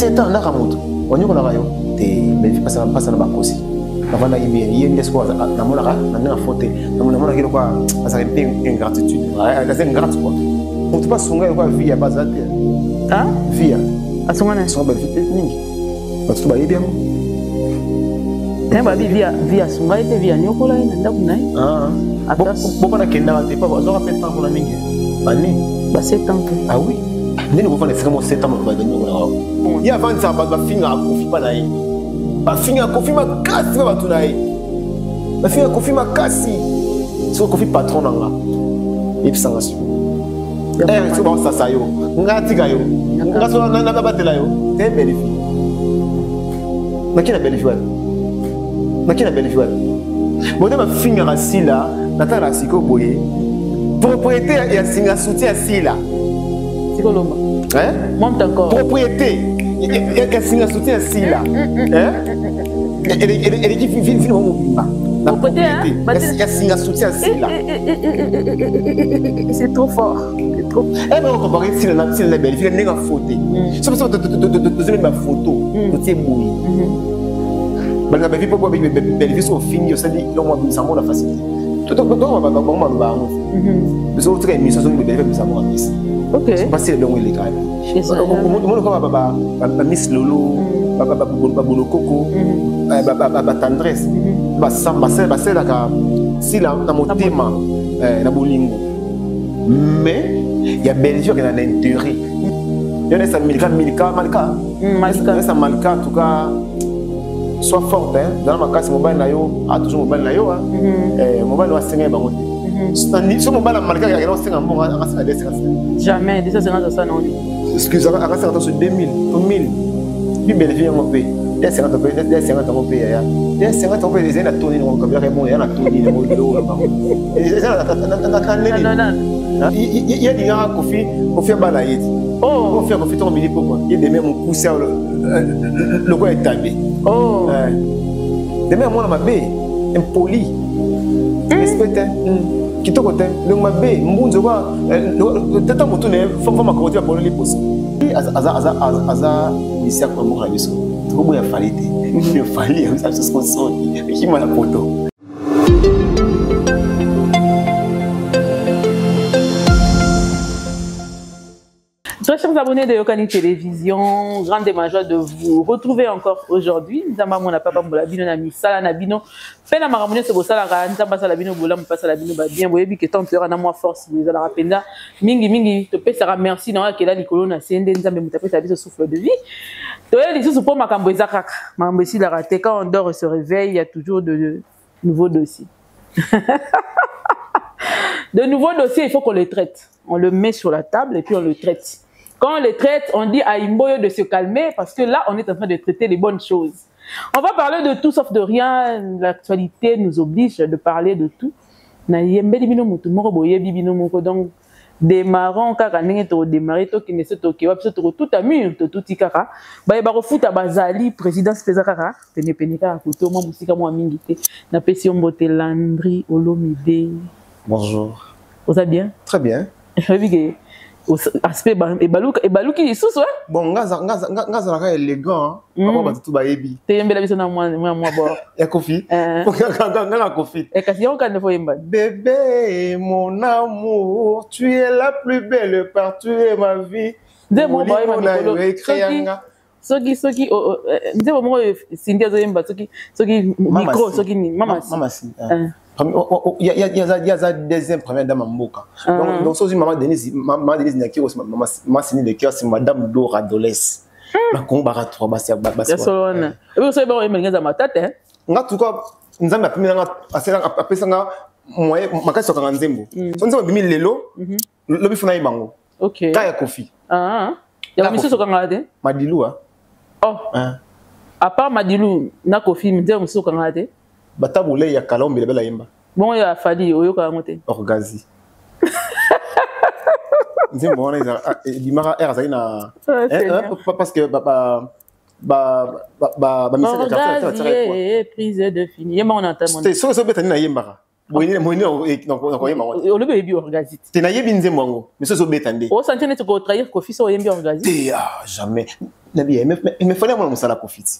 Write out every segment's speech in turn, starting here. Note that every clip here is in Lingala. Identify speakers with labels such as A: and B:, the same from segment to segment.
A: 7 ans ndaka moto onyokolaka yo te. Bellevue mpasa na bakosi navandaki bien, ye nde sikoyo namonaka na ndenge afo te, namonaki lokola azalaki mpe ingratitude, aza ingrate quoi. Moto mpe asunga lokola vie ya baza te. Vie ya
B: asunga na
A: asunga Bellevue te mingi, bato to bayebi yango.
B: Te, babi vie asunga ye te, vie anyokola ye na ndako na ye.
A: Boba nakendaka te, papa azwaka mpe temps mpona mingi bani.
B: Ba 7 ans te?
A: Ah oui, ndenge bofanda esika mo 7 ans, bato banyokolaka ye, avandisaka bato, bafingaka Kofi mpa na ye, bafingaka Kofi makasi mpe bato na ye bafingaka Kofi makasi. Soki Kofi patron na nga, yebisanga sikoyo, soki baosasa yo, nga atika yo, nga so nabatela yo te. Bellevue, naki na Bellevue wapi? Naki na Bellevue wapi? Bote bafingaka Sila, natalaka sikoyo boye, propriété ya singa soutien ya Sila.
B: Sikolomba.
A: Hein?
B: Monte encore.
A: Propriété ya singa soutien ya Sila eleki vino mobimba. Na propriété ya singa soutien ya Sila.
B: C'est trop fort. C'est trop.
A: Eh ben, comparer Sila na Sila na Bellevue ndenge afo te. So biso tozemi bafoto, totie boye, balinga Bellevue mpo Bellevue so ofingi, osali eloko, mabimisa yango na facilité. Bango maloba yango, biso otika émission, soki Bellevue abimisa yango mapesi mpasi, elongo eleka. Omoni kaka bamiss Lolo, babolokoko, batendresse, basalelaka Sila na motema, na bolingo, mais ya Bellevue akenda na intérêt. Yo nesa Milka, Milka, Malka, nesa Malka, en tout cas sois forte, hein, zala makasi. Mobali na yo a toujours mobali na yo, mobali na yo asenga ye bango te. So mobali ya Malka akenda kosenga mbongo, akasenga 250?
B: Jamais, 250 asala na oni.
A: Excuse, akasenga to so 2000 to 1000. Puis Bellevue yango mpe 250 mpe, 250 yango mpe, yaya, 250 yango mpe ezali na toni nango kabila bon, ya na toni nango biloko bango eza na nini. Ye alingaka Kofi, Kofi abala ye ti Kofi, Kofi ntongo mili pokwa, ye deme mokuse lokola etabe, deme ya mwana mabe, impoli, respect te, kitoko te, ndenge mabe, mbunzu kwa tata motu ne fama makoko te, bapolo liposo. Aza misia kwa mboka na biso, tokoboya Fally te. Fally aza biso soni ekima na poto.
B: Très chers abonnés de Yokani Télévision, grande joie de vous retrouver encore aujourd'hui. Nzamba mona papa mbola bino na misala na bino. Pe na makambo nyonso bosalaka, Nzamba asala bino bolamu, pasala bino ba bien. Boyebi que tant na mwa force ezalaka mpenza mingi mingi, topesaka merci na akela likolo na se nde Nzambe moto apesa biso souffle de vie. Toye lisusu mpo makambo eza kaka. Makambo esilaka te. Quand on dort et se réveille, il y a toujours de nouveaux dossiers. De nouveaux dossiers, il faut qu'on les traite. On le met sur la table et puis on le traite. Quand on les traite, on dit à Imboyo de se calmer parce que là, on est en train de traiter les bonnes choses. On va parler de tout sauf de rien. L'actualité nous oblige de parler de tout. Na yembeli bino mutu moko boyebi bino moko, donc démarrons kaka ndenge todémarre, tokende so tokewa biso tokotuta mur, totuti kaka bayeba kofuta bazali présidence mpenza kaka penepene kaka koto mwa mosika mwa mingi te. Napesi yo mbote, Landry Olomide.
A: Bonjour.
B: Oza bien?
A: Très bien.
B: Oyebi ke aspect ebaluki lisusu?
A: Bon, nga azalaka élégant, bango bato tu bayebi.
B: Teyembela biso na mwa bord.
A: Ya Kofi, nga na Kofi.
B: Kasi yango kande fo yemba.
A: Bébé mon amour, tu es la plus belle partout de ma vie.
B: Nzembo bayemba mikolo, soki nzembo moko Cindy azoyemba, soki micro, soki nini.
A: Mama Si yaza deuxième première dame ya mboka. Donc soki Mama Denise, Mama Denise Nyakiro, Mama Cindy Le Cœur, c'est Madame Dora Doles na Kongo, baka trois basi.
B: Ya solo wana ebi soki bango oyemba eza matata.
A: Nga tuka Nzambe apemelanga, apesanga moyen makasi okanga nzembo. So nzembo ebimi lelo, lobi funa yeba yango. Ka ya Kofi.
B: Ya misusu okangaka te?
A: Madilu.
B: Oh, à part Madilu na Kofi, nzembo mosusu okangaka te?
A: Batabule ya kala ombele bela yemba.
B: Bongo ya Fally oyoka yango te?
A: Orgazi, nzembo wana ebimaka aire azali na, parce que
B: bamisi. Prise de fini yemba wana.
A: Soki obetani nayembaka. Boye boye nakoyemba yango te.
B: Olobi oyebi Orgazy
A: te. Nayebi nzembo yango, mais soki ozobeta nde.
B: Osentir neti kotrahir Kofi so oyembi Orgazy?
A: Te, ah, jamais. Nabi, mais Fally amona mosala Kofi ti.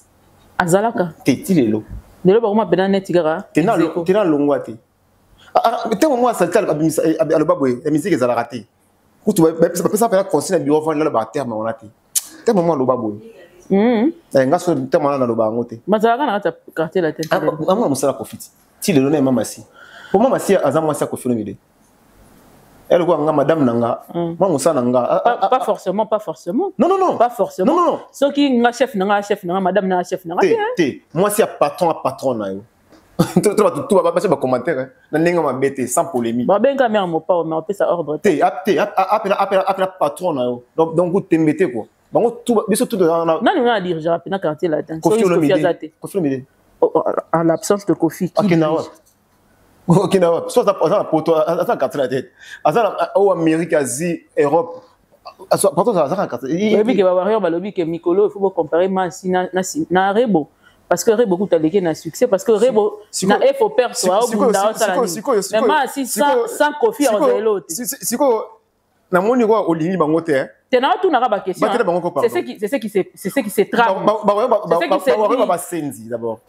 B: Azalaka.
A: Te, ti lelo.
B: Lelo bakoma mpena neti kaka.
A: Te nalongwa te. Ntango mwa asalite aloba boye ya musique ezalaka te, kutu bapesa mpena conseil na bureau vandi, naloba terme wana te. Ntango mwa aloba boye, nga so terme wana naloba yango te.
B: Bazalaka na kati ya quartier la te.
A: Amona mosala Kofi ti ti lelo na ye. Mama si, po mama si aza mwasi ya Kofi Olomide, eloko nga madame na nga, mwa mosala na nga.
B: Pas forcément, pas forcément.
A: Non, non, non.
B: Pas forcément.
A: Non, non.
B: Soki nga chef na nga, chef na nga, madame na nga, chef na nga.
A: Te, te, mwasi ya patron, ya patron na yo. To bato tu batia bacommentaire na ndenge mabe te, sans polémique.
B: Babenga mare mopao, mais opesa ordre.
A: Te, te, apena patron na yo, donc tembe te quoi. Bango tu biso tu.
B: Nani nga dirigeaka mpena quartier latin?
A: Kofi Olomide, Kofi Olomide.
B: En l'absence de Kofi, qui?
A: Akenda wapi? Okenda wapi? So aza na poto, aza na quartier la tête, aza na oyo Amérique, Asie, Europe, partout aza na quartier.
B: Oyebi ke bawarrior balobi ke mikolo il faut bocompare Masi na Rebo, parce que Rebo kuta aleki na succès, parce que Rebo na efo perso aobunda osala nini, mais Masi sans Kofi akozala elo te.
A: Sikoyo namoni kwa olingi bango te.
B: Te, na otunaka baquestion. C'est ce qui se trame.
A: Bawario basenzi d'abord,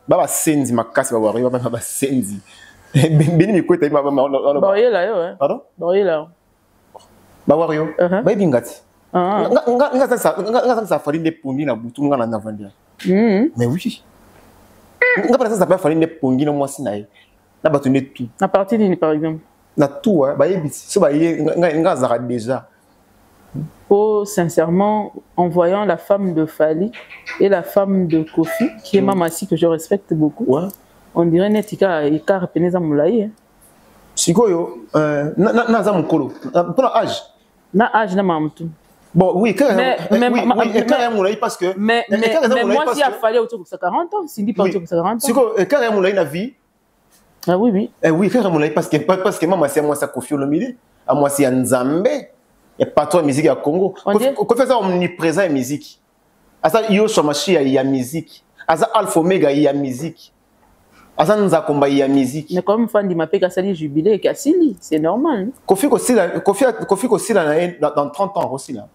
A: babasenzi makasi, bawario basenzi beni mikweta.
B: Baoyela yo.
A: Pardon?
B: Baoyela yo.
A: Bawario bayebi nga ti nga zangisa Fally nde pongi na butu, nga na navandela. Mais oui, nga mpe nasasa mpe Fally nde pongi na mwasi na ye na bato nde tout.
B: Na partie nini, par exemple?
A: Na tout, bayebi so baye nga azalaka déjà.
B: Oh, sincèrement, en voyant la femme de Fally et la femme de Kofi, qui est Mamassi, que je respecte beaucoup, on dirait neti ka écart peneza molayi.
A: Sikoyo, naza mokolo mpona âge.
B: Na âge na mamutu.
A: Bon, oui, mais, oui, écart ya molayi parce que
B: Mais moi, si Fally autour de 40 ans, Cindy pas autour de 40 ans.
A: Sikoyo, écart ya molayi na vie.
B: Ah oui.
A: Eh oui, écart ya molayi parce que mama si mwasi ya Kofi Olomide, amwasi ya Nzambe, ya patron ya musique ya Congo. Kofi aza omniprésent ya musique, aza Yoshua Mashia ya musique, aza alpha omega ya musique, aza nzakomba ya musique.
B: Mais comme Fandi Mapeka asali jubilé kasili, c'est normal.
A: Kofi kosila, Kofi kosila na ye dans 30 ans kosila.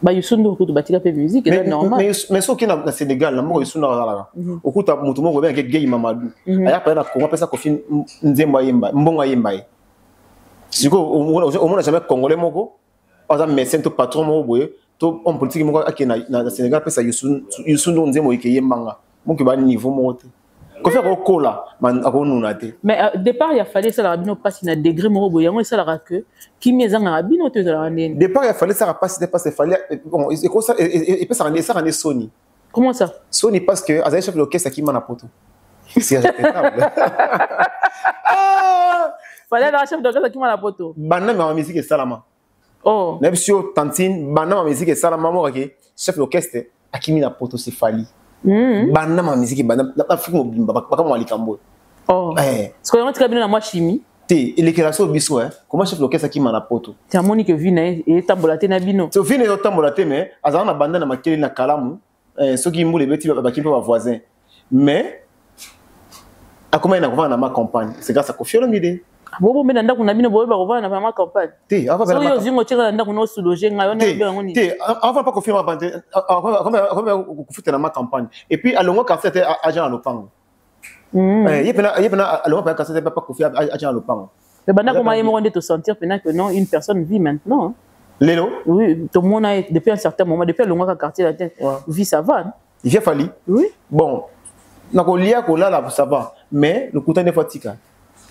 B: Ba Youssou N'Dour kutu batika pe musique, eza normal.
A: Mais soki na Sénégal, na moko Youssou N'Dour azalaka, okuta motu moko obengaki Gay Mamadou, aya paya na Congo, apesa Kofi nzembo ayemba, mbongo ayemba ye. Sikoyo omona jamais Congolais moko aza médecin to patron moko boye to homme politique moko akende na Sénégal, apesa Youssou N'Dour nzembo eke yembanga moki. Ba niveau moko te. Kofi akokola, akonuna te.
B: Mais départ ya Fally esalaka bino mpasi na degré moko boye? Yango esalaka ke kimi ezangaka bino to ezalaka ndeni?
A: Départ ya Fally esalaka mpasi te, parce Fally epesaka nde, esalaka nde soni.
B: Comment ça?
A: Soni parce que azali chef d'orchestre, akima na poto, c'est respectable.
B: Fally azalaka chef d'orchestre, akima na poto?
A: Banda ma musique esalama.
B: Oh.
A: Nayebi si yo tantine, banda ma musique esalama, mokake chef d'orchestre akimi na poto, c'est Fally. Banda ma musique, banda na Afrique mobimba, bakamwa likambo.
B: Oh. Sikoyo yango tika bino na mwa chimie?
A: Te, elekela so biso, comment chef d'orchestre akima na poto?
B: Te, amoni ke vi na ye etambola te na bino.
A: So vi na ye ezotambola te, mais azala na banda na makele na kalamu, soki mbula ebeti, bakimi mpe bavoisin, mais akomaki na kovanda na ma campagne, c'est grâce à Kofi Olomide.
B: Bobo mpe na ndako na bino boyeba kovanda na ma campagne?
A: Te.
B: Soki ozingo otieka na ndako na osuloge ngai wana, oyebi yango nini?
A: Te, avant pas Kofi kofuta na ma campagne, et puis alongwa quartier te, agent na lopango. Ye pena alongwa mpe quartier te, papa Kofi agent na lopango.
B: Mais banda koma ye moko nde tosentir pena que non, une personne vit maintenant.
A: Lelo?
B: Oui, tomona ye depuis un certain moment, depuis alongwaka quartier la tête, vie ça va.
A: Vie Fally?
B: Oui.
A: Bon, nakolia, kolala, ça va, mais lokuta nde fois tika.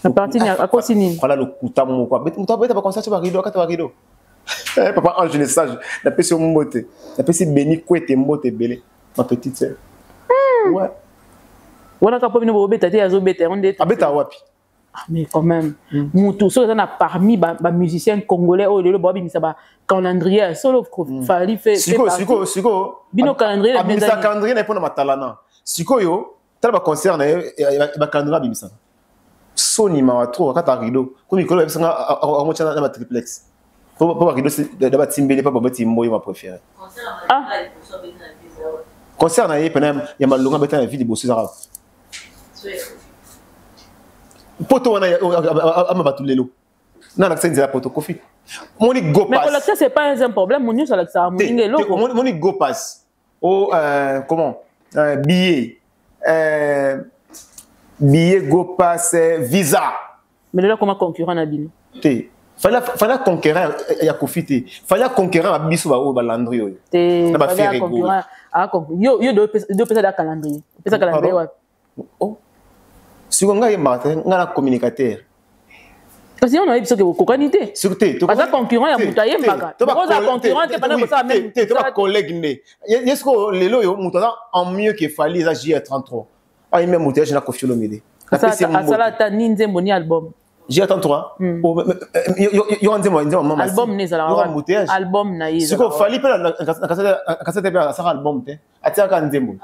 B: Na parti akosi nini?
A: Voilà, lokuta moko moto abeta baconcert barido, akata barido. Papa Ange le Sage, napesi yo mbote, napesi Beni Kwete mbote ebele, ma petite sœur. Ouais.
B: Wana kaka mpo bino bobeta te, azobeta yango nde.
A: Abeta wapi?
B: Ah, mais quand même, mutu soki eza na parmi bamusicien congolais oyo lelo babimisa bacalendrier ya solo, Fally fait.
A: Sikoyo, sikoyo, sikoyo.
B: Bino calendrier.
A: Abimisa calendrier na ye mpona matalana. Sikoyo tala baconcert na ye, bacalendrier abimisaka, soni, mawa trop. Akata rideau ko mikolo bayebisanga akomotia na batriplex po barideau da batimbeli mpo babeti mboyo ma préféré.
B: Ah.
A: Concert na ye pena ya malonga abeta na vie liboso ezaka. Poto wana ama bato lelo na alakisa nzela poto Kofi moni go
B: Mais kolakisa, c'est pas un problème. Mo nyonso alakisaka moninga eloko.
A: Moni go pass o comment, billet, billet, go pass, visa.
B: Mais lelo akoma concurrent na bino.
A: Te, Fally conquérant ya Kofi te. Fally conquérant ya biso baoyo balandri oyo.
B: Te.
A: Na
B: baFerre. Yo yo opesa da calendrier, opesa calendrier wapi?
A: Oh, siko ngai yembaka te, ngai na communicateur.
B: Kasi yo nayebi soki okokani te. Aza concurrent ya moto ayembaka, oza concurrent te pendant kosala
A: même. Te, to bacollègue nde ye. Sikoyo lelo oyo moto aza en mieux que Fally eza JR33, ayembi moto ya na Kofi Olomide.
B: Asala ata ni nzembo ni album.
A: JR33, yo nzembo, nzembo mama.
B: Album ne ezalaka album na ye.
A: Sikoyo Fally mpe na kasete mpe asaka album te, atiaka nzembo.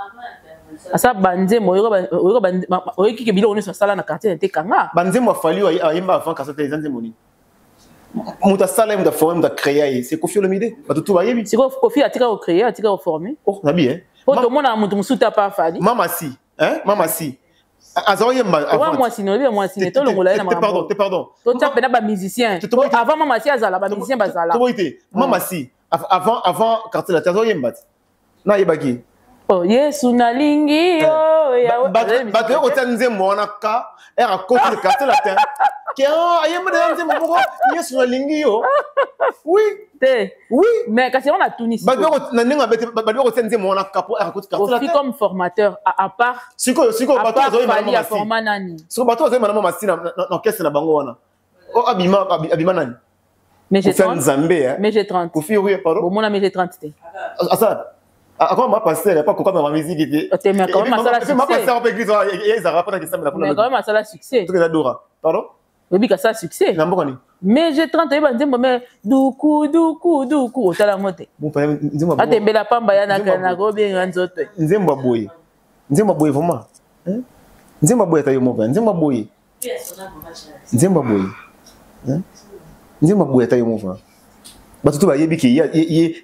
B: Asa banzembo, oyoki ke biloko nyonso asala na quartier te kanga.
A: Banzembo ya Fally ayemba avant kasete eza nzembo nini? Moto asala ye, moto aforme, moto acréa ye, c'est Kofi Olomide, bato tu bayebi.
B: Sikoyo Kofi atika kocréer, atika koforme.
A: Oh, nabi
B: e. Po tomonaka moto mosusu te apa Fally.
A: Mama si, hein, mama si aza oyemba.
B: Wa mwasi ne, oyebi ya mwasi ne, tolongola ye na
A: makambo. Pardon te, pardon.
B: Totia mpena bamusicien. Avant mama si azala, bamusicien bazala.
A: Toboyi te, mama si avant quartier la te aza oyemba te, nayebaki.
B: Oh, Yesu nalingi yo.
A: Bato yo kotia nzembo wana ka ere akoti le quartier latin ke ayemba deja nzembo moko Yesu nalingi yo, oui.
B: Te.
A: Oui.
B: Mais kasi yango natuni.
A: Na ndenge abete, bato kotia nzembo wana ka po ere akoti quartier latin.
B: Comme formateur à part.
A: Sikoyo bato
B: bazoyemba, forma nani?
A: Sikoyo bato bazoyemba na mama si na orchestre na bango wana o abima, abima nani?
B: Mais j'ai 30.
A: Nzambe.
B: Mais j'ai 30.
A: Kofi, oui, pardon.
B: Bon, mon ami, j'ai 30 te.
A: Asala akoma ma pasteur pas kokoma ma musique
B: te. Te, mais quand même asala succès.
A: Ma pasteur mpe église ezalaka mpona kisambela.
B: Mais quand même asala succès.
A: Toki eza dora, pardon.
B: Oyebi kasala succès.
A: Na mboka nini?
B: Mais j'ai 30, oyeba nzembo mais duku duku duku, otala yango te? Atembela pamba ya nakobenga nzoto.
A: Nzembo ya boye, nzembo ya boye, vraiment nzembo ya boye, ata yo moko, nzembo ya boye, nzembo ya boye, nzembo ya boye, ata yo moko, bato to bayebi ke ye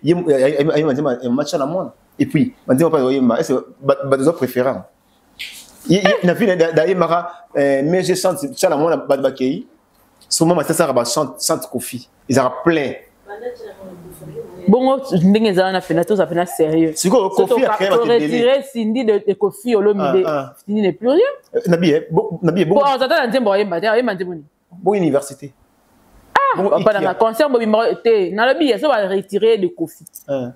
A: ayemba nzembo ya matcha na mwana. Et puis banzembo mpe oyemba, est ce bato eza préférant na vie dayembaka? Mais je chante tya na mwana, bato bakei souvent basalaka bachante Kofi ezalaka plein.
B: Bongo ndenge ezala na pena, toza pena sérieux.
A: Sikoyo Kofi
B: acréé bato ebele. Cindy de Kofi Olomide, Cindy n'est plus rien.
A: Nabi nabi.
B: Bon, ata na nzembo ayemba te, ayemba nzembo nini?
A: Bon, université.
B: Papa nanga concert mobimba te, nalobi ya so baretire de Kofi,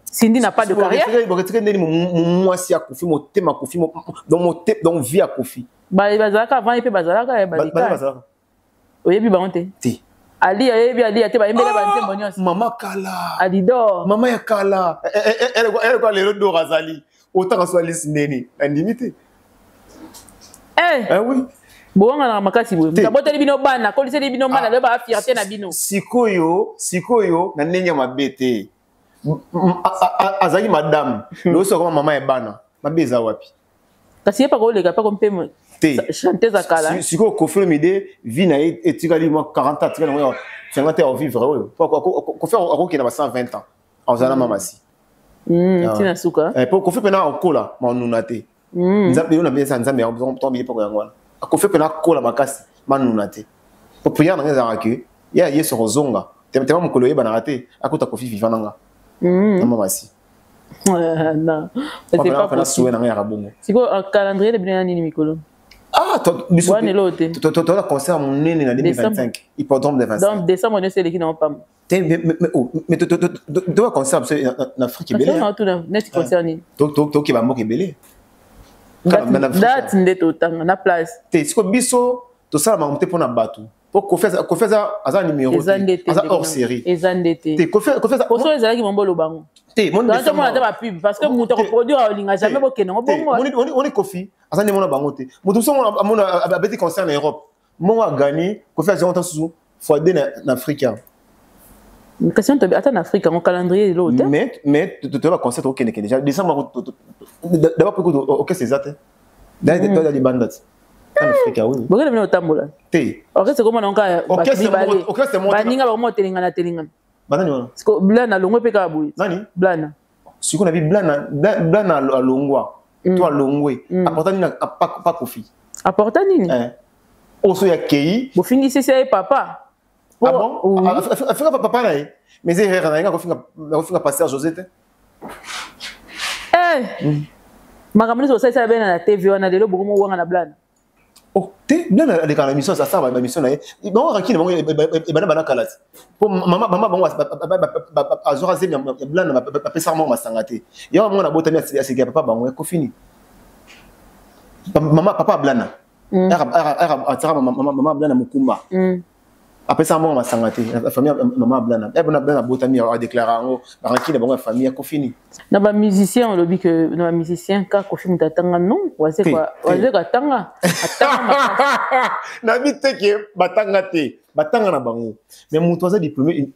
B: Cindy n'a pas de carrière.
A: Baretire ndeni mwasi ya Kofi, motema Kofi, donc vie ya Kofi?
B: Bazalaka avant ye mpe, bazalaka.
A: Balika
B: oyebi bango te?
A: Te.
B: Ali ayebi ali te, bayembela banzembo nyonso.
A: Mama kala.
B: Alidor.
A: Mama ya kala eleko lelo Dor azali otanga so alisi ndeni, nandimi te.
B: Eh.
A: Oui.
B: Bowanganaka makasi boye, aboteli bino bana, akoliseli bino bana, lelo baa fierté na bino.
A: Sikoyo na ndenge ya mabe te, azalaki madame, loso akoma mama ya bana, mabe eza wapi?
B: Kasi ye paka oleka paka mpe.
A: Te.
B: Chanteuse ya kala.
A: Sikoyo Kofi Olomide, vie na ye etikali mwa 40 ans, atikali yango 50 ans vivre oyo. Kofi akokende ba 120 ans, azala na mama si.
B: Ntina suka.
A: Po Kofi mpena akola manuna te. Nzambe oyo na biesa, Nzambe ntombi poko yango wana. Kofi mpena akola makasi, manuna te. Po prière na ngai ezalaka ke ye Yesu kozonga tema mokolo oyebanaka te, akuta Kofi vivant nanga na mama si.
B: Non,
A: c'est pas possible. Na ngai yaka bongo.
B: Sikoyo calendrier na bino ya nini mikolo?
A: Ah,
B: biso wana te.
A: Toza concert monene na 2025, hippodrome de 25.
B: Donc décembre nyonso eleki nango pamba.
A: Te, mais toza concert biso na Afrique ebele.
B: Neti concert nini?
A: Tokeba mboka ebele.
B: Date nde totanga na place.
A: Te, sikoyo biso tosala makambo te mpona bato, po Kofi aza numéro, aza hors série.
B: Eza nde te.
A: Te, Kofi.
B: Poso ezalaki mambo olobango.
A: Te.
B: Tomona te bapub, parce que moto akoproduire aolinga jamais bokende ngo bongo.
A: Oni Kofi aza nde mona bango te. Moto mosusu amona abeti concert na Europe, mbongo agani, Kofi azongo ta susu fois deux na Afrique.
B: Kasi ata na Afrique yango, calendrier elo te.
A: Mais toyeba concert tokokendeke déjà décembre. D'abord mpe kutu orchestre eza te, toza libanda te na Afrique, oui.
B: Bokende bino otambola.
A: Te.
B: Orchestre komona nka mibale, baninga bakoma otelengana telengana.
A: Banani wana?
B: Blana alongwe mpe kaka boye.
A: Nani?
B: Blana.
A: Sikoyo na bi Blana, Blana alongwa to alongwe, apporta nini pa Kofi?
B: Apporta nini?
A: Oso ya kei.
B: Bofingisi ye papa.
A: Ah bon? Oui. Afinga papa na ye. Mais erreur na ye, akofinga pasteur José te.
B: Eh! Makambo nyonso osalisa bena na TV wana, lelo bokomo wanga na blana.
A: Oh, te, blana aleka na mission, asala ba mission na ye. Bango rankine bango ebana bana kala ti. Po mama bango azwaka zemi ya blana, bapesaka bango masanga te. Yango mwana abotami aseki ya papa bango ya Kofini. Mama papa blana. Atiaka mama blana mokumba. Apesaka bango masanga te. Famille mama blana. Eh bona blana abotami adéclara yango barankine bango ya famille ya Kofini.
B: Na ba musicien, olobi ke na ba musicien ka Kofi moto atanga, non? Wazekwa atanga, atanga.
A: Nabi te ke batanga te, batanga na bango, mais moto aza diplômé,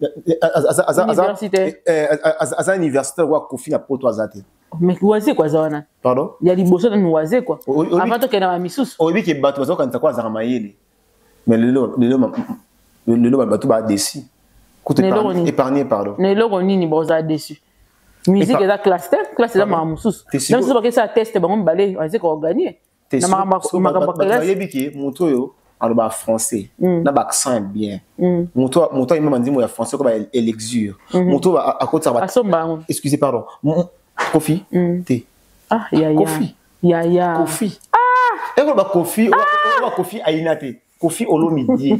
A: aza universitaire wa Kofi na Poto aza te.
B: Mais Wazekwa aza wana.
A: Pardon?
B: Ya liboso nanu Wazekwa avant tokende na bamisusu.
A: Oyebi ke bato bazokanisa ko azaka mayele, mais lelo bato badesi kutu épargné, pardon.
B: Na eloko nini bozala déçu? Musique eza classe te, classe eza makambo mosusu. Na mosusu bakesala test, bango mibale Wazekwa oganye na makambo.
A: Bayebi ke moto oyo aloba français na baaccent bien, moto ayemba bandimbo ya français ko ba élixir, moto akotisaka.
B: Asomba yango.
A: Excusez, pardon, Kofi te.
B: Ah, yaya.
A: Kofi.
B: Yaya.
A: Kofi ekoloba Kofi, oba Kofi ayina te, Kofi Olomide.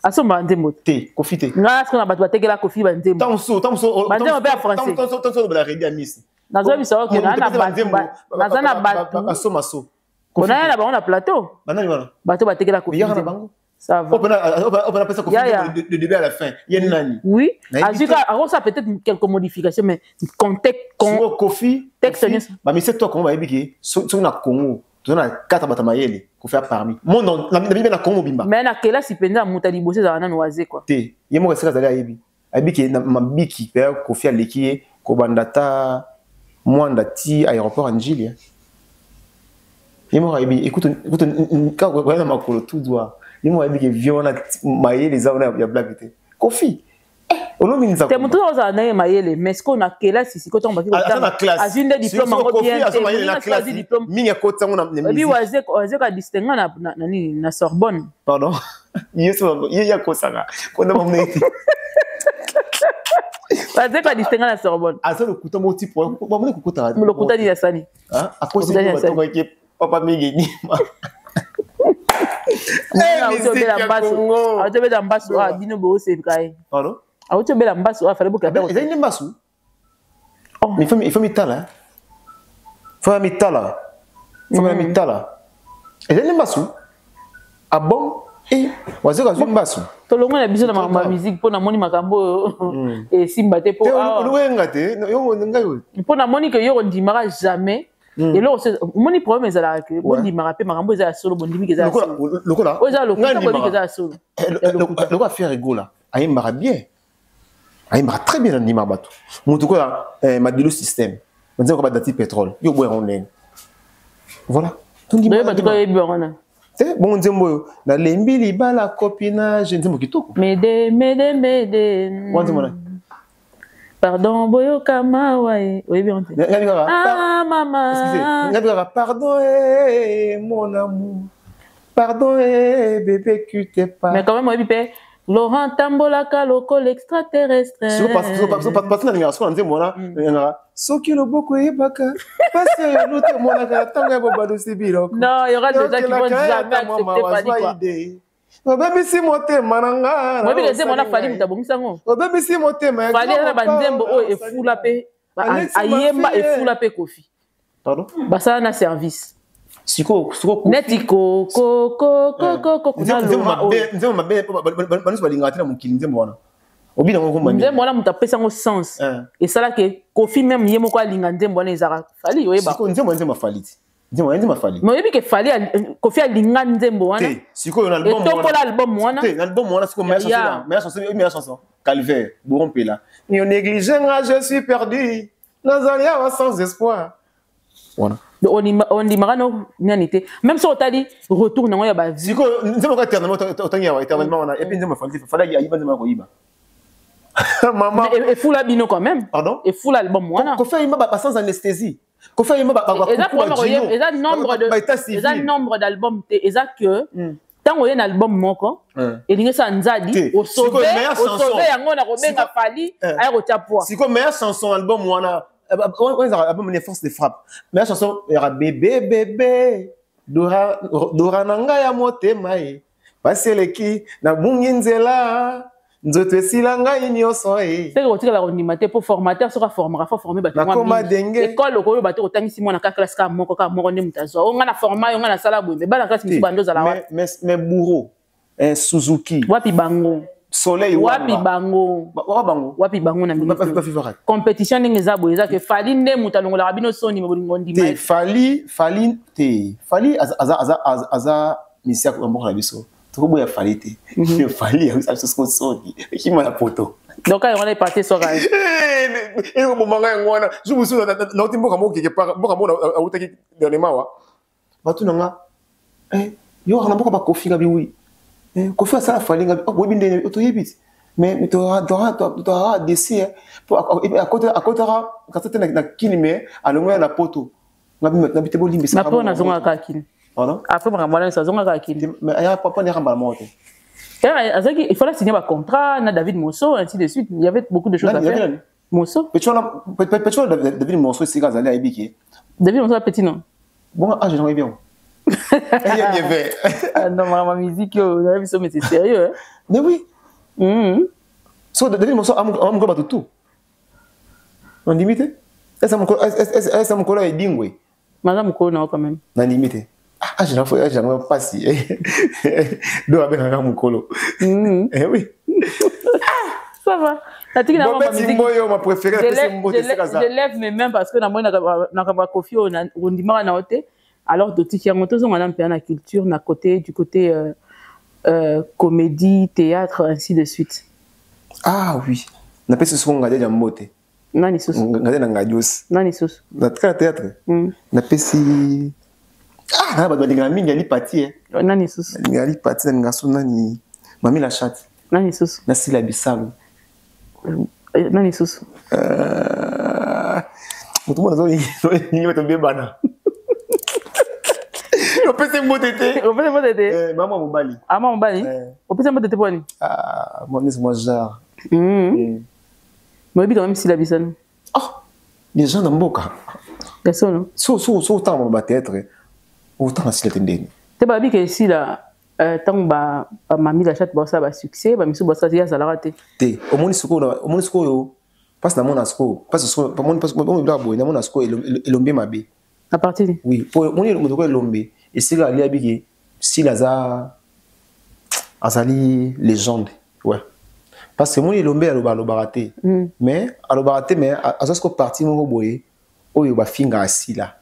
B: Asomba nzembo.
A: Te, Kofi te.
B: Nga sikoyo na bato batekela Kofi banzembo.
A: Ntango
B: banzembo mpe ya français.
A: Ntango olobela Redi Amisi.
B: Nazoyebisa oke naza na bato.
A: Basomaso.
B: Bonaya na bango na plateau.
A: Banani wana?
B: Bato batekela Kofi.
A: Yaka na bango.
B: Ça va.
A: Open apesa Kofi de début à la fin. Ye nani?
B: Oui, azuka akosa peut-être quelques modifications, mais contexte.
A: Kofi
B: texte nyonso.
A: Bamise to Kongo bayebi ke soki na Kongo toza na kata bato mayele, Kofi parmi monde na bibe na Kongo mobimba.
B: Mais na kelasi mpenza, moto ya liboso ezala nanu Wazekwa.
A: Te, ye moko esika azali ayebi, ayebi ke na mabiki mpe Kofi aleki ye kobanda ta Mwanda ti aéroport ya Njili. Ye moko ayebi, écoute, kaka na makolo tout droit. Ye moko ayebi ke vie wana mayele eza wana ya blague te. Kofi olobi nza.
B: Te, moto ozala na ye mayele, mais sikoyo na kelasi, sikoyo ntango baki
A: kotanga,
B: azwi nde diplôme yango bien
A: te. Diplôme mingi akoti yango na
B: musique. Wazekwa distinga na nini, na Sorbonne.
A: Pardon, ye akosaka konda bamona ete.
B: Wazekwa distinga na Sorbonne.
A: Aza lokuta mo tipo bamoni kokotaka.
B: Lokuta nini asali?
A: Akosi batongaki papa mingi nima.
B: Auti obela mbasu, bino booseka ye.
A: Pardon?
B: Auti obela mbasu, afale bokenda.
A: Ezali nde mbasu. Il faut mitala, faut mitala, faut mitala, ezali nde mbasu. Ah bon? E Wazekwa azwi mbasu.
B: Tolongwe na biso na makambo ya musique, mpo namoni makambo oyo esimba te, mpo
A: owenga te ngai.
B: Mpo namoni ke yo kondimaka jamais eloko. Omoni, problème ezalaka ke bondimaka mpe makambo eza ya solo, bondimiki eza ya solo.
A: Lokola
B: Oyo eza lokuta, bondimiki eza ya solo.
A: Lokola Ferre Gola ayembaka bien, ayembaka très bien, andimaka bato. Motu kola Madilu Système, banzembo badati pétrole, yo boyango ndenge voilà.
B: Bato bayebi bango wana.
A: Te, bongo nzembo oyo nalembi libala, copinage, nzembo kitoko.
B: Mede mede mede.
A: Wa nzembo na
B: Pardon, boyoka mawa ye, oyebi yango te? Ah mama.
A: Ngabi kaka pardon, eh, mon amour, pardon, eh, bébé, quitte pas.
B: Mais quand même oyebi mpe Laurent tambolaka lokola extraterrestre.
A: Pasi nalingaka soki na nzembo wana, nalingaka soki loboko eyebaka pasi oyo luta emonaka ntango ya bobalusi biloko.
B: Non, il y aura des gens qui vont jamais accepter Fally, quoi.
A: Obebisi motema na nga.
B: Oyebi ke nzembo wana, Fally moto abongisi yango.
A: Obebisi motema.
B: Fally eza na banzembo oyo efula mpe ayemba, efula mpe Kofi.
A: Pardon?
B: Basala na service.
A: Sikoyo sikoyo
B: Neti kokokokokoko.
A: Nzembo mabe banyonso balingaka te na mokili, nzembo wana obina ngo komba.
B: Nzembo wana, moto apesi yango sens, esalaki Kofi même ye moko alinga nzembo wana, ezalaka Fally, oyeba.
A: Sikoyo nzembo, nzembo afali ti, nzembo ya nzembo afali.
B: Mais oyebi ke Fally, Kofi alinga nzembo wana.
A: Sikoyo na album
B: etombola album wana.
A: Te, na album wana sikoyo meilleure chanson, meilleure chanson Calvaire, Bourron Pela, yo néglige nga, je suis perdu, nazali awa sans espoir wana.
B: Ondimaka no nani te, même soki otali retour nango ya bavi.
A: Sikoyo nzembo ka éternellement, otangi awa éternellement wana, et puis nzembo afali, Fally ayiba nzembo ya koyiba
B: mama. Efula bino quand même.
A: Pardon?
B: Efula album wana.
A: Kofi ayimba ba sans anesthésie, Kofi ayimba.
B: Eza nombre de, eza nombre d'album te, eza que Ntango oye na album moko, elingi esala nzadi, osauve yango na kobenga Fally aya kotia poids.
A: Sikoyo meilleure chanson album wana, wana album ne force de frappe. Meilleure chanson yaka bébé bébé Dora, Dora na ngai ya motema ye pasi eleki nabungi nzela, nzoto esila ngai nyonso e.
B: Seke kotikala kondima te, mpo formateur soki aformaka, faut former bato.
A: Nakoma denge.
B: Ekole okoyo bato kotangisi mwana ka classe kaka moko, kaka moko nde moto azwa o ngai na forma yo, ngai nasala boye, me bana classe mosusu bando ozala wapi?
A: Mais bourreau, Suzuki.
B: Wapi bango?
A: Soleil.
B: Wapi bango?
A: Bango.
B: Wapi bango na minute compétition ndenge eza boye? Eza ke Fally nde moto alongolaka bino soni, bolingo ndima.
A: Te, Fally, Fally te. Fally aza aza aza aza misia ya mboka na biso, tokoboya Fally te. Fally aza biso siko soni ekima na poto.
B: Donc ayo wana epate soka.
A: Eloko yango wana, jour mosusu nauti mboka moko quelque part, mboka moko autaki dernièrement wa bato na nga: "Yo kaka na mboka bakofi?" Nga bi: "Oui." "Kofi asala Fally?" Nga bi: "Boyebi ndenge toyebi ti, mais toara desi akotaka kasa te na Kini, mais alongoya na poto." Nga bi: "Te, bolimbisa."
B: Mpo nazongaka Kini.
A: Pardon?
B: Après makambo wana nyonso, azongaka Kini.
A: Mais aya papa ndeka mbala moko te.
B: Azalaki, il fallait signer bacontrat na David Mosso, ainsi de suite. Il y avait beaucoup de choses à faire. Mosso.
A: Petit wana David Mosso, esika azali ayebi ke.
B: David Mosso petit, non?
A: Bon, âge nango yebi yango.
B: Ah non, ma musique, mais c'est sérieux, hein?
A: Mais oui. So David Mosso amokolo bato tout nandimi te, esa mokolo ya edingwe.
B: Maza mokolo na yo quand même.
A: Nandimi te, âge âge yango mpasi do abengaka mokolo. Eh oui.
B: Ça va. Natiki na
A: Bobeti Mboyo, ma préférée.
B: Je lève mes mains parce que namoni na Kofi oyo ondimaka na yo te. Alors totiki yango, tozonga na mpenza na culture, na côté du côté comédie, théâtre, ainsi de suite.
A: Ah oui, napesi soko ngadi ya mbote.
B: Nani susu?
A: Ngadi na ngadios.
B: Nani susu?
A: Na tika théâtre, napesi, ah, na bato balingaka mingi ali pati.
B: Nani susu?
A: Balingaka ali pati, nalinga so nani, Mami la Chatte.
B: Nani susu?
A: Nasila Bisalo.
B: Nani susu?
A: Moto moko nazolingi bato bebana, opesi mbote te.
B: Opesi mbote te.
A: Mama mobali.
B: Ah, mama mobali, opesi mbote te poni?
A: Nesi mwa genre.
B: Moyebi quand même Sila Bisano.
A: Oh, les gens na mboka.
B: Ya solo.
A: So otanga bathéâtre, otanga Sila te ndeni.
B: Te, babi ke Sila, ntango bamami la Chatte basala basuccès, bamisu basala, ye azalaka te.
A: Te, omoni sikoyo, omoni sikoyo mpasi namona sikoyo, mpasi sikoyo, omoni biloko boye, namona sikoyo elombe mabe.
B: À partir
A: Oui, po omoni moto ko elombe esika ali abiki Sila aza azali légende, ouais, parce que moni elombe aloba, alobaka te, mais alobaka te, mais aza siko parti moko boye oyo bafingaka Sila,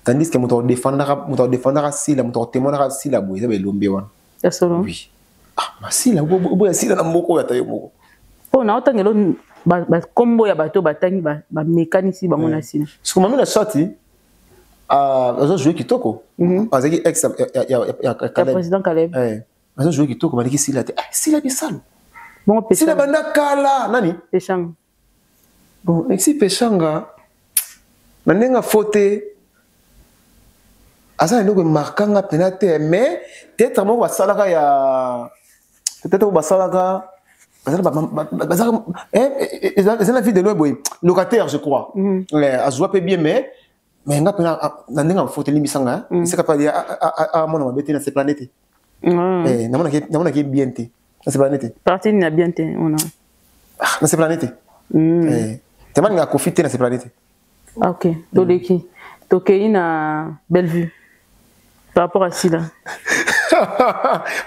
A: tandis que moto adefendaka Sila, moto akotemonaka Sila boye eza baelombe wana.
B: Ya solo.
A: Oui, ah, masila boya Sila na mboka oyo, ata yo moko.
B: Mpo na otangela bakombo ya bato batangi, bamekanisi bango na Sila.
A: Siko Mami na Shati azo jouer kitoko, azalaki ex
B: ya président Caleb.
A: Azo jouer kitoko, baleki Sila te. Sila Bisalo.
B: Bongo
A: Sila banda kala nani?
B: Peshanga.
A: Bon, esi Peshanga na ndenge afo te, aza na eloko emarkanga mpena te, mais théâtre moko basalaka ya théâtre moko basalaka eza na vie de loin boye, locataire je crois, azwa mpe bien, mais nga mpena na ndenge afo te, limbisanga, esika mpe amona mabe te, na seplane te, namonaki bien te, na seplane te.
B: Parti na bien te ona?
A: Na seplane te, tema ninga Kofi te, na seplane te.
B: Ok, toleki, tokei na Bellevue par rapport à Sila.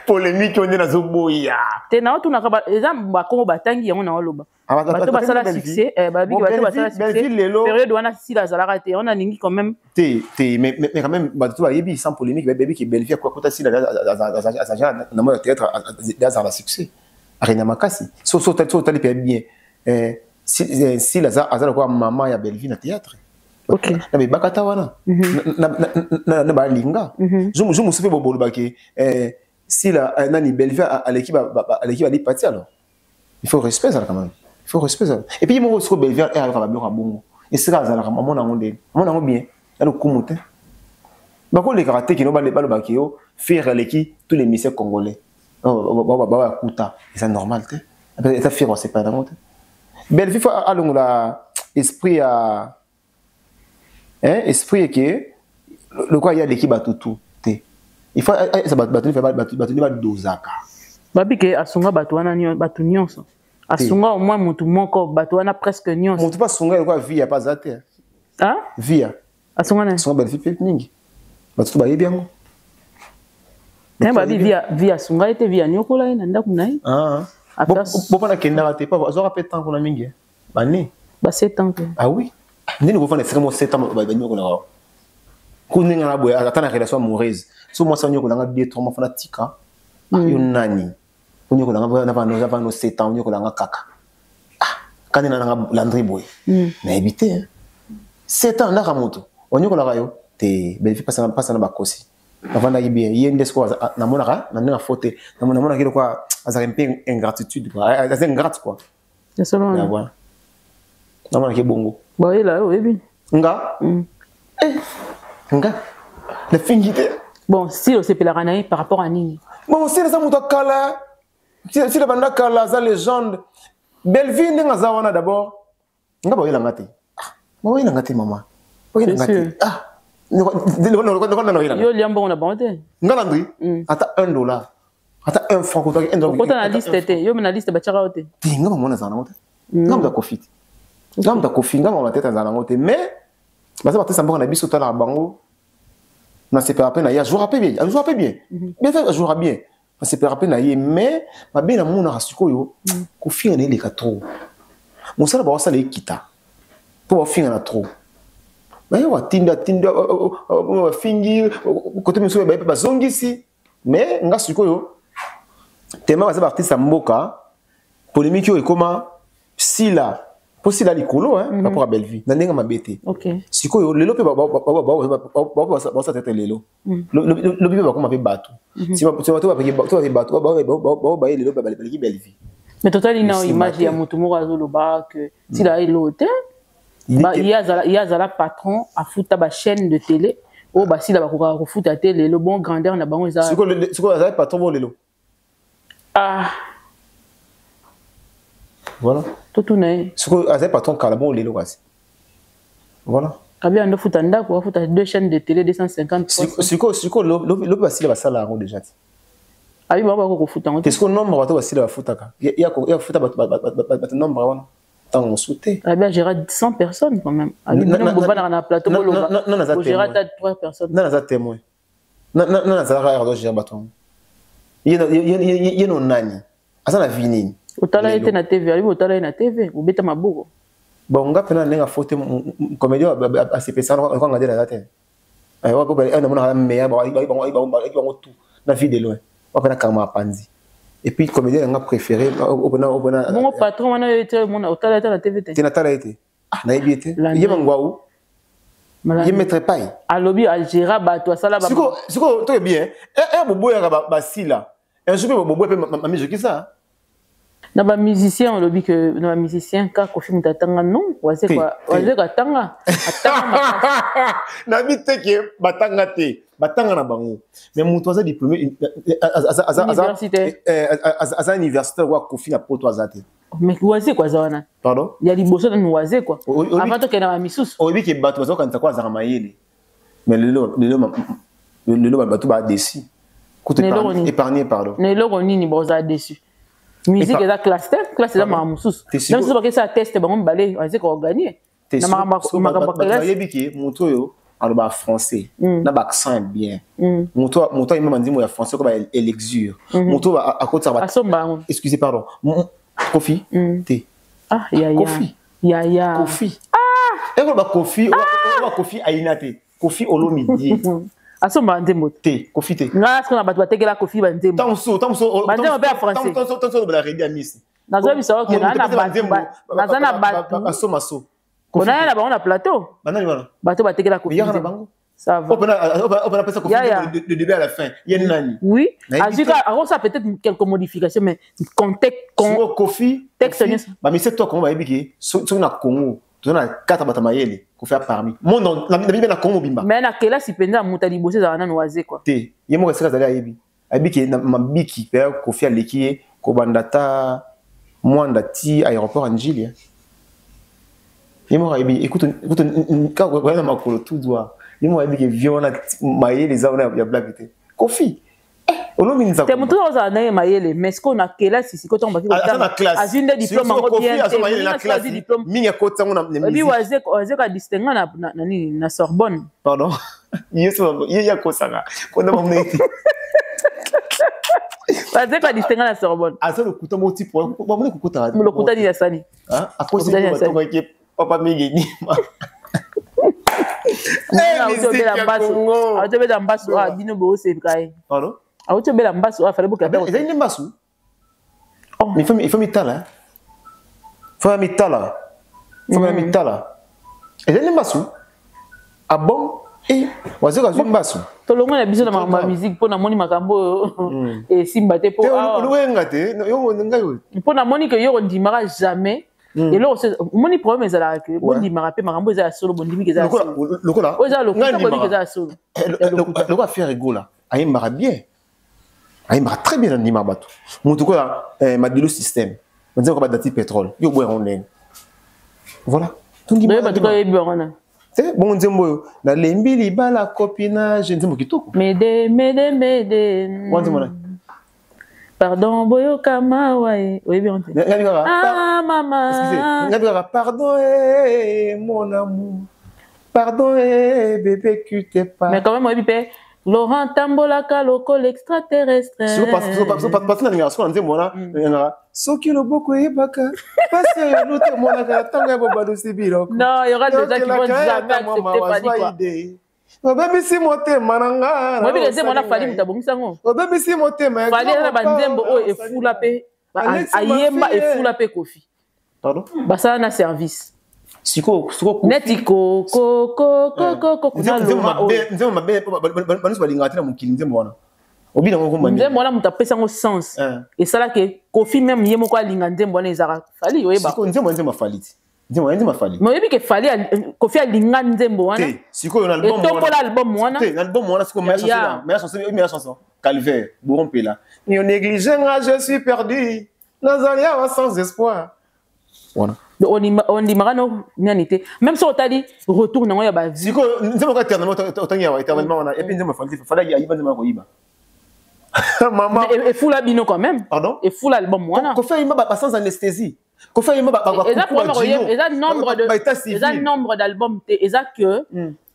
A: Polémique oyo nde nazoboya.
B: Te, na otunaka, eza bakongo batangi yango na oloba bato basala succès, babiki bato basala succès période wana Sila azalaka te, wana alingi quand même.
A: Te te, mais quand même bato bayebi sans polémique, bayebi ke Bellevue akota Sila aza na mwa ya théâtre, azala na succès, arena makasi. So otali mpe bien, Sila aza lokola mama ya Bellevue na théâtre. Na bebakata wana na balinga jour mosusu mpe bolobaki Sila nani, Bellevue aleki aleki bali. Alors il faut respect ezala quand même, il faut respect ezala. Et puis moko siko Bellevue ayaka babiloko ya bongo, esika azalaka, amona yango ndeni, amona yango bien, ya lokumu te. Bakolekaka te kino balobaki yo Ferre aleki tous les musiciens congolais. Bawa kuta, eza normal te. Eza Ferre asepela nango te. Bellevue faut alongola esprit ya, hein, esprit eke lokola ye aleki bato tu te. Il faut eza bato nde badozaka.
B: Babi ke asunga bato wana, bato nyonso asunga, au moins motu moko, bato wana presque nyonso.
A: Motu mpe asunga lokola via mpe aza te. Via
B: asunga na
A: asunga Bellevue mpe mingi, bato to bayebi yango.
B: Naye babi vi asunga ye te, vi anyokola ye na ndako na ye.
A: Bopa nakendaka te, azwaka mpe temps kuna mingi bane.
B: Ba 7 ans.
A: Ah oui, ndeni kofanda esika mo 7 ans banyokolaka ku ndenge na boye, ata na relation amoureuse, so mwasi anyokolanga 2 3 mois, fana tika yo nani onyokolanga navano 7 ans, onyokolanga kaka kani na nanga Landry boye, nayebi te. 7 ans ndaka moto onyokolaka yo te. Bellevue mpasa na bakosi navandaki bien, ye nde sikoyo namonaka na ndenge afo te, namonaki lokwa azalaka mpe ingratitude quoi, aza ingrate quoi.
B: Wana
A: namonaki bongo.
B: Bayela yo, oyebi.
A: Nga nga nafingi te.
B: Bon, si osepelaka na ye par rapport à nini?
A: Bon, si eza moto akala, sila banda kala, aza légende. Bellevue ndenge aza wana, d'abord nga bayelanga te, bayelanga te, mama, bayelanga te. Ah,
B: yo lia mbongo na bango te?
A: Nga Landry, ata 1 dollar, ata 1 franc kotaki 1 dollar.
B: Okota na liste te? Yo na liste batiaka yo te?
A: Te, nga bamona azala nango te. Nga moto akofi te, nga moto akofi, nga mama tete azala nango te. Mais baza batesa mboka na biso, totalaka bango. Nasepelaka mpe na ye, ajouera mpe bien, ajouera mpe bien, bien fait, ajouera bien, nasepelaka mpe na ye. Mais mabe namonaka sikoyo, kofinga na eleka trop, mosala baosala ekita mpo bafinga na trop. Baye atindi atindi, bafingi kote mosusu, baye mpe bazongisi. Mais nga sikoyo tema baza baartiste ya mboka, polémique oyo ekóma sila mpo sila likolo par rapport à Bellevue na ndenge mabe te. Sikoyo lelo mpe baosala tete, lelo lobi mpe bakóma mpe bato bato bao baye lelo baleki Bellevue.
B: Mais totali na image ya motu moko azoloba ke sila elo te, ye azala patron, afuta bachaîne de télé oyo basila bakokaka kofuta te lelo. Bon, grandeur na bango eza.
A: Sikoyo azali patron bo lelo.
B: Ah.
A: Voilà.
B: Totuna ye.
A: Sikoyo azali patron kala, bon lelo kasi voilà.
B: Kabi ando futa ndako, afuta deux chaînes de télé 250.
A: Sikoyo lobi basila basala yango déjà te.
B: Abi bango bako kofuta yango.
A: Te, sikoyo nombre bato basila bafutaka, ya kofuta bato nombre wana ntango mosusu te.
B: Abi agéra 100 personnes quand même. Abi bino bovandaka na plateau, boloba ogéra ata 3 personnes.
A: Nana aza témoin, nana azalaka yaka azogéra bato yango. Ye no nani aza na vie nini?
B: Otala ye te na TV, abi otala ye na TV, obeta maboko.
A: Bon, nga mpena ndenge afo te, comédien asepesaka lokwanga nde naza te, namonaka meilleur bango tout na vie de loin wapena kanga mapanzi. Et puis comédien nanga préféré.
B: Bongo patron wana yo te omona, otala ye te na TV te?
A: Te, natala ye te, nayebi ye te. Ye mangwau, ye maître pai.
B: Alobi agéra bato, asala.
A: Sikoyo toyebi ye boboyaka basila un jour mpe boboya mpe mami jokisa.
B: Na bamusicien, olobi ke na bamusicien ka Kofi moto atanga, non? Wazeko atanga, atanga.
A: Nabi te ke batanga te, batanga na bango, mais moto aza diplômé, aza universitaire wa Kofi na Poto aza te.
B: Mais Wazeko aza wana.
A: Pardon?
B: Ya liboso nanu Wazeko avant tokende na bamisusu.
A: Oyebi ke bato baza kokanisa ko azalaka mayele, mais lelo lelo lelo bato badesi kutu épargné, pardon.
B: Na eloko nini bozala déçu? Musique eza classe te, classe eza makambo mosusu. Na misusu bakesala test, bango mibale Wazeko oganye na makambo.
A: Bayebi ke moto oyo aloba français na baaccent bien, moto ayemba banzembo ya français ko ba élixir, moto akotisaka.
B: Asomba yango.
A: Excusez, pardon, Kofi te.
B: Ah, yaya.
A: Kofi.
B: Yaya.
A: Kofi ekoloba Kofi oba Kofi ayina te, Kofi Olomide.
B: Asomba banzembo.
A: Te, Kofi te.
B: Nga sikoyo na bato batekela Kofi banzembo. Banzembo mpe ya français.
A: Ntango olobela Redi Amisi.
B: Nazoyebisa oke naza na bato.
A: Asomaso.
B: Onaya na bango na plateau.
A: Banani wana?
B: Bato batekela Kofi.
A: Yaka na bango.
B: Ça va.
A: Opena pesa Kofi du début à la fin. Ye nani?
B: Oui, azuka akosa peut-être quelques modifications, mais contexte.
A: Kofi
B: texte nyonso.
A: Bamise to Kongo bayebi ke soki na Congo. Toza na 4 bato mayele, Kofi a parmi monde na bibe na Congo mobimba.
B: Mais na kelasi mpenza, moto ya liboso ezalaka nano waze quoi.
A: Te, ye moko esika azali, ayebi ke na mabiki mpe Kofi aleki ye kobanda ta Mwanda ti aéroport ya Njili. Ye moko ayebi, écoute, kaka na makolo tout droit. Ye moko ayebi ke vie wana, mayele eza wana ya blague te. Kofi olobi nza
B: te, motu ozala ndenge mayele, mais sikoyo na kelasi, sikoyo ntango
A: baki
B: azwi nde diplôme yango bien
A: te, azwi diplôme mingi akoti yango
B: na ebi Wazekwa distinga na nini, na Sorbonne.
A: Pardon, ye ye akosaka kona bamona ete
B: Wazekwa distinga na Sorbonne.
A: Aza lokuta moko ti bamoni kokotaka.
B: Lokuta nini asali?
A: Akosi batongaki papa mingi nima.
B: Auti obela mbasu, bino booseka ye.
A: Pardon?
B: Auti obela mbasu, afale
A: bokela. Ezali nde mbasu. Il faut mitala, faut mitala, faut mitala, ezali nde mbasu. Ah bon, e Wazekwa azwi mbasu.
B: Tolongwe na biso na makambo ya musique, mpo namoni makambo oyo esimba te, mpo
A: oyenga te ngai oyo.
B: Mpo namoni ke yo kondimaka jamais eloko. Omoni, problème ezalaka ke bondimaka mpe makambo eza ya solo, bondimiki eza ya solo.
A: Lokola
B: Oyo eza lokuta, bondimiki eza ya solo.
A: Lokola Ferre Gola ayembaka bien, ayembaka très bien, andimaka bato. Motu koya Madilu Système, banzembo badati pétrole, yo boya yango ndenge voilà.
B: Bato bayebi bango wana.
A: Te, bongo nzembo oyo nalembi libala, copinage, nzembo kitoko.
B: Mede mede mede.
A: Wa nzembo na
B: Pardon, boyoka mawa ye, oyebi yango te? Ah mama.
A: Ngabi kaka pardon, eh, mon amour, pardon, eh, bébé, quitte pas.
B: Mais quand même oyebi mpe Laurent tambolaka lokola extraterrestre.
A: Pasi nalingaka soko na nzembo wana, nalingaka soki loboko eyebaka pasi oyo luta emonaka na ntango ya bobalusi biloko.
B: Non, il y aura des gens qui vont jamais accepter Fally quoi.
A: Obebisi motema na nga.
B: Oyebi nzembo wana, Fally moto abongisi yango.
A: Obebisi motema.
B: Fally eza na banzembo oyo efula mpe ayemba, efula mpe Kofi.
A: Pardon?
B: Basala na service.
A: Sikoyo sikoyo
B: neti kokokokokoko.
A: Nzembo mabe banyonso balingaka te na mokili, nzembo wana obi nango komba.
B: Nzembo wana, moto apesi yango sens, esalaki Kofi même ye moko alinga nzembo wana, ezalaka Fally, oyeba.
A: Sikoyo nzembo, nzembo Afally ti, nzembo wana, nzembo Afally.
B: Mais oyebi ke Fally, Kofi alinga nzembo wana.
A: Sikoyo na album
B: etombola album wana.
A: Te, na album wana sikoyo meilleure chanson, meilleure chanson, meilleure chanson, Calvaire, Bourron Pela, yo néglige nga, je suis perdu, nazali awa sans espoir wana.
B: Ondimaka no nani te, même so otali retour nango ya ba
A: Sikoyo nzembo ka éternellement, otangi awa éternellement wana, et puis nzembo Fally, Fally ayiba nzembo ya koyiba
B: mama. Efula bino quand même.
A: Pardon?
B: Efula album wana.
A: Kofi ayimba ba sans anesthésie, Kofi ayimba ba
B: Eza problème, eza nombre de, eza nombre d'album te, eza que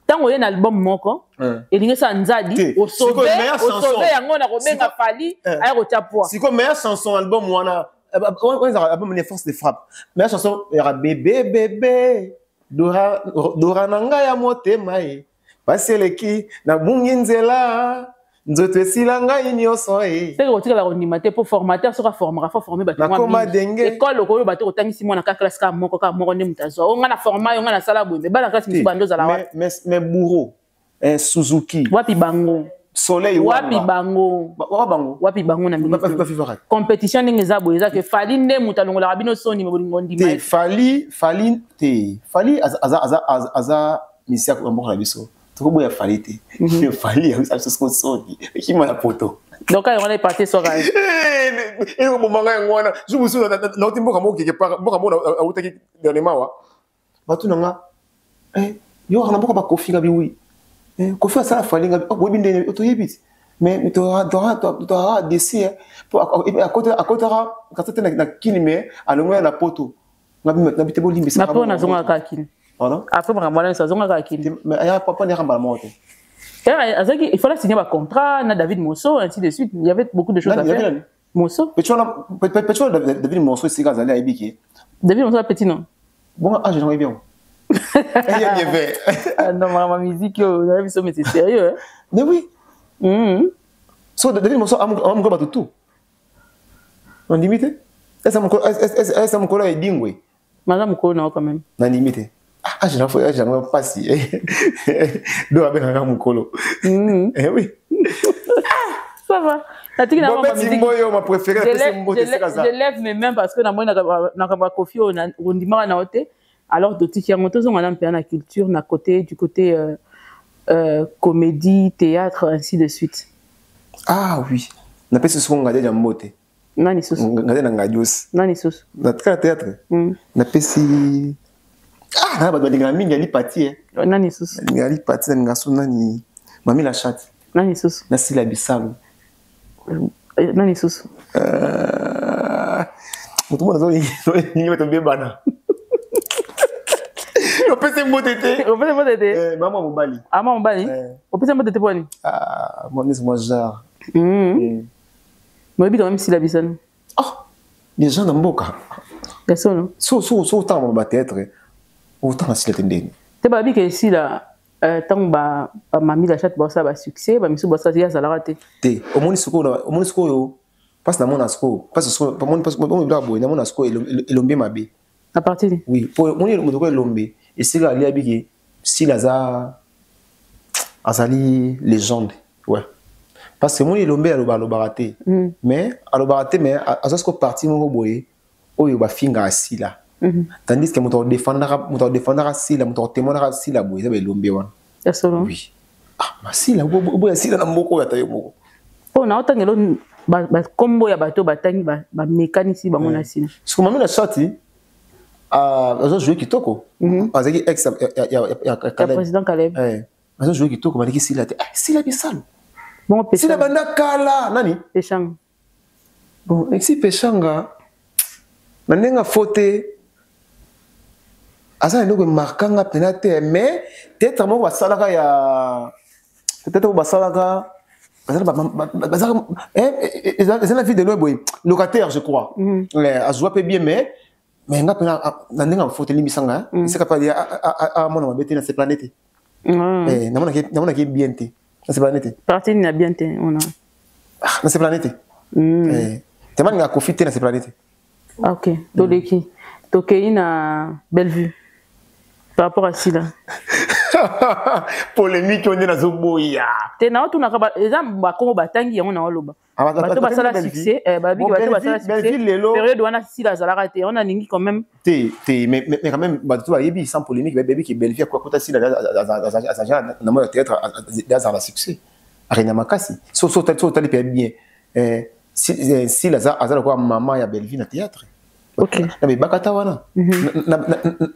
B: ntango oye na album moko, elingi esala nzadi, osauve yango na kobenga Fally aya kotia poids.
A: Sikoyo meilleure chanson album wana, wana album ne Force de frappe, meilleure chanson yaka bébé bébé dora dora na ngai ya motema ye, pasi eleki, nabungi nzela, nzoto esila ngai nyonso e.
B: Seke kotikala kondima te, mpo formateur soki aformaka, faut former bato.
A: Nakoma denge.
B: Ekole okoyo bato kotangisi mwana ka classe kaka moko, kaka moko nde moto azwa o ngai na forma yo, ngai nasala boye, mais bana classe mosusu bando ozala wapi?
A: Mais bourreau, Suzuki.
B: Wapi bango?
A: Soleil.
B: Wapi bango?
A: Wa bango.
B: Wapi bango na compétition? Ndenge eza boye, eza ke Fally nde moto alongolaka bino soni, bolingo ndima.
A: Te, Fally, Fally te, Fally aza misia ya mboka na biso, tokoboya Fally te. Fally aza biso siko soni ekima na poto.
B: Donc ayo wana epate soka.
A: Ekobomanga yango wana. Jour mosusu nauti mboka moko quelque part, mboka moko autaki dernièrement wa bato na nga: yo kaka na mboka bakofi? Nga bi oui. Kofi asala Fally. Nga boyebi ndenge toyebi ti, mais toaka desi akotaka kasa te na Kini, mais alongwa na poto. Ngabi te, bolimbisa.
B: Mpo nazongaka Kini.
A: Pardon?
B: Après makambo wana nyonso, azongaka Kini.
A: Mais aya papa ndeka mbala moko te.
B: Azalaki, il fallait signer bacontrat na David Mosso, ainsi de suite, il y avait beaucoup de choses à faire. Mosso.
A: Petit wana, David Mosso, esika azali ayebi ke
B: David Mosso petit, non?
A: Bon, âge nango yebi yango.
B: Ah non, ma musique, mais c'est sérieux, hein?
A: Mais oui. So David Mosso amokolo bato tout ondimi te, esa mokolo ya edingwe.
B: Maza mokolo na yo quand même.
A: Nandimi te, âge yango mpasi do abengaka mokolo. Eh oui.
B: Ça va, natiki na
A: Bobeti Mboyo, ma préférée.
B: Je lève mes mains parce que namoni nakambo ya Kofi oyo ondimaka na yo te. Alors totiki yango, tozonga na mpenza na culture, na côté du côté comédie, théâtre, ainsi de suite.
A: Ah oui, napesi soko Ngadia ya mbote.
B: Nani susu?
A: Ngadia na Ngadios.
B: Nani susu?
A: Na tika théâtre. Napesi, ah, na bato balingaka mingi ali pati, eh.
B: Nani susu?
A: Balingaka ali pati, nalinga so nani, Mami la Chatte.
B: Nani susu?
A: Nasila Bisalo.
B: Nani susu?
A: Moto mona azolingi bato bebana, opesi mbote te.
B: Opesi mbote te.
A: Mama mobali.
B: Ama mobali opesi mbote te, pwani?
A: Mwa genre.
B: Moyebi quand même Sila Bisano.
A: Oh, les gens na mboka.
B: Ya solo?
A: So otanga bathéâtre, otanga Sila te ndeni.
B: Te, babi ke Sila, ntango bamami la Chatte basala basuccès, bamisu basala, ye azalaka te.
A: Te, omoni sikoyo, omoni sikoyo mpasi namona sikoyo, mpasi omoni biloko boye, namona sikoyo elombe mabe.
B: Na partir.
A: Oui, po omoni moto ko elombe esika ali abiki Sila aza, azali légende, ouais, parce que moni elombe aloba, alobaka te, mais alobaka te, mais aza sikoyo parti moko boye oyo bafingaka Sila, tandis que moto adefendaka Sila, moto akotémoinaka Sila boye, eza baelombe wana.
B: Ya solo?
A: Oui, ah, masila boya Sila na mboka oyo, ata yo moko.
B: Mpo na otangela bakombo ya bato batangi, bamekanisi bango na Sila.
A: Siko Mami na Shati azo jouer kitoko, azalaki ex ya
B: président Caleb.
A: Azo jouer kitoko, baleki Sila te. Sila Bisalo, Sila banda kala nani.
B: Peshanga.
A: Bon, esi Peshanga na ndenge afo te, aza na eloko emarkanga mpena te, mais théâtre moko basalaka ya théâtre moko basalaka, eza na vie de loin boye, locataire je crois, azwa mpe bien, mais nga mpena na ndenge afo te, limbisanga, esika mpe amona mabe te, na seplane te, namonaki bien te, na seplane te.
B: Parti na bien te ona?
A: Na seplane te, tema ninga Kofi te, na seplane te.
B: Ok, toleki, tokei na Bellevue par rapport à Sila.
A: Polémique oyo nde nazoboya.
B: Te, na otunaka, eza bakongo batangi yango na oloba bato basala succès, babiki bato basala succès période wana Sila azalaka te, wana alingi quand même.
A: Te te, mais quand même bato bayebi, sans polémique, bayebi ke Bellevue akota Sila aza na mwa théâtre, azala na succès, arena makasi. So otali mpe bien, Sila aza lokola mama ya Bellevue na théâtre. Na bebakata wana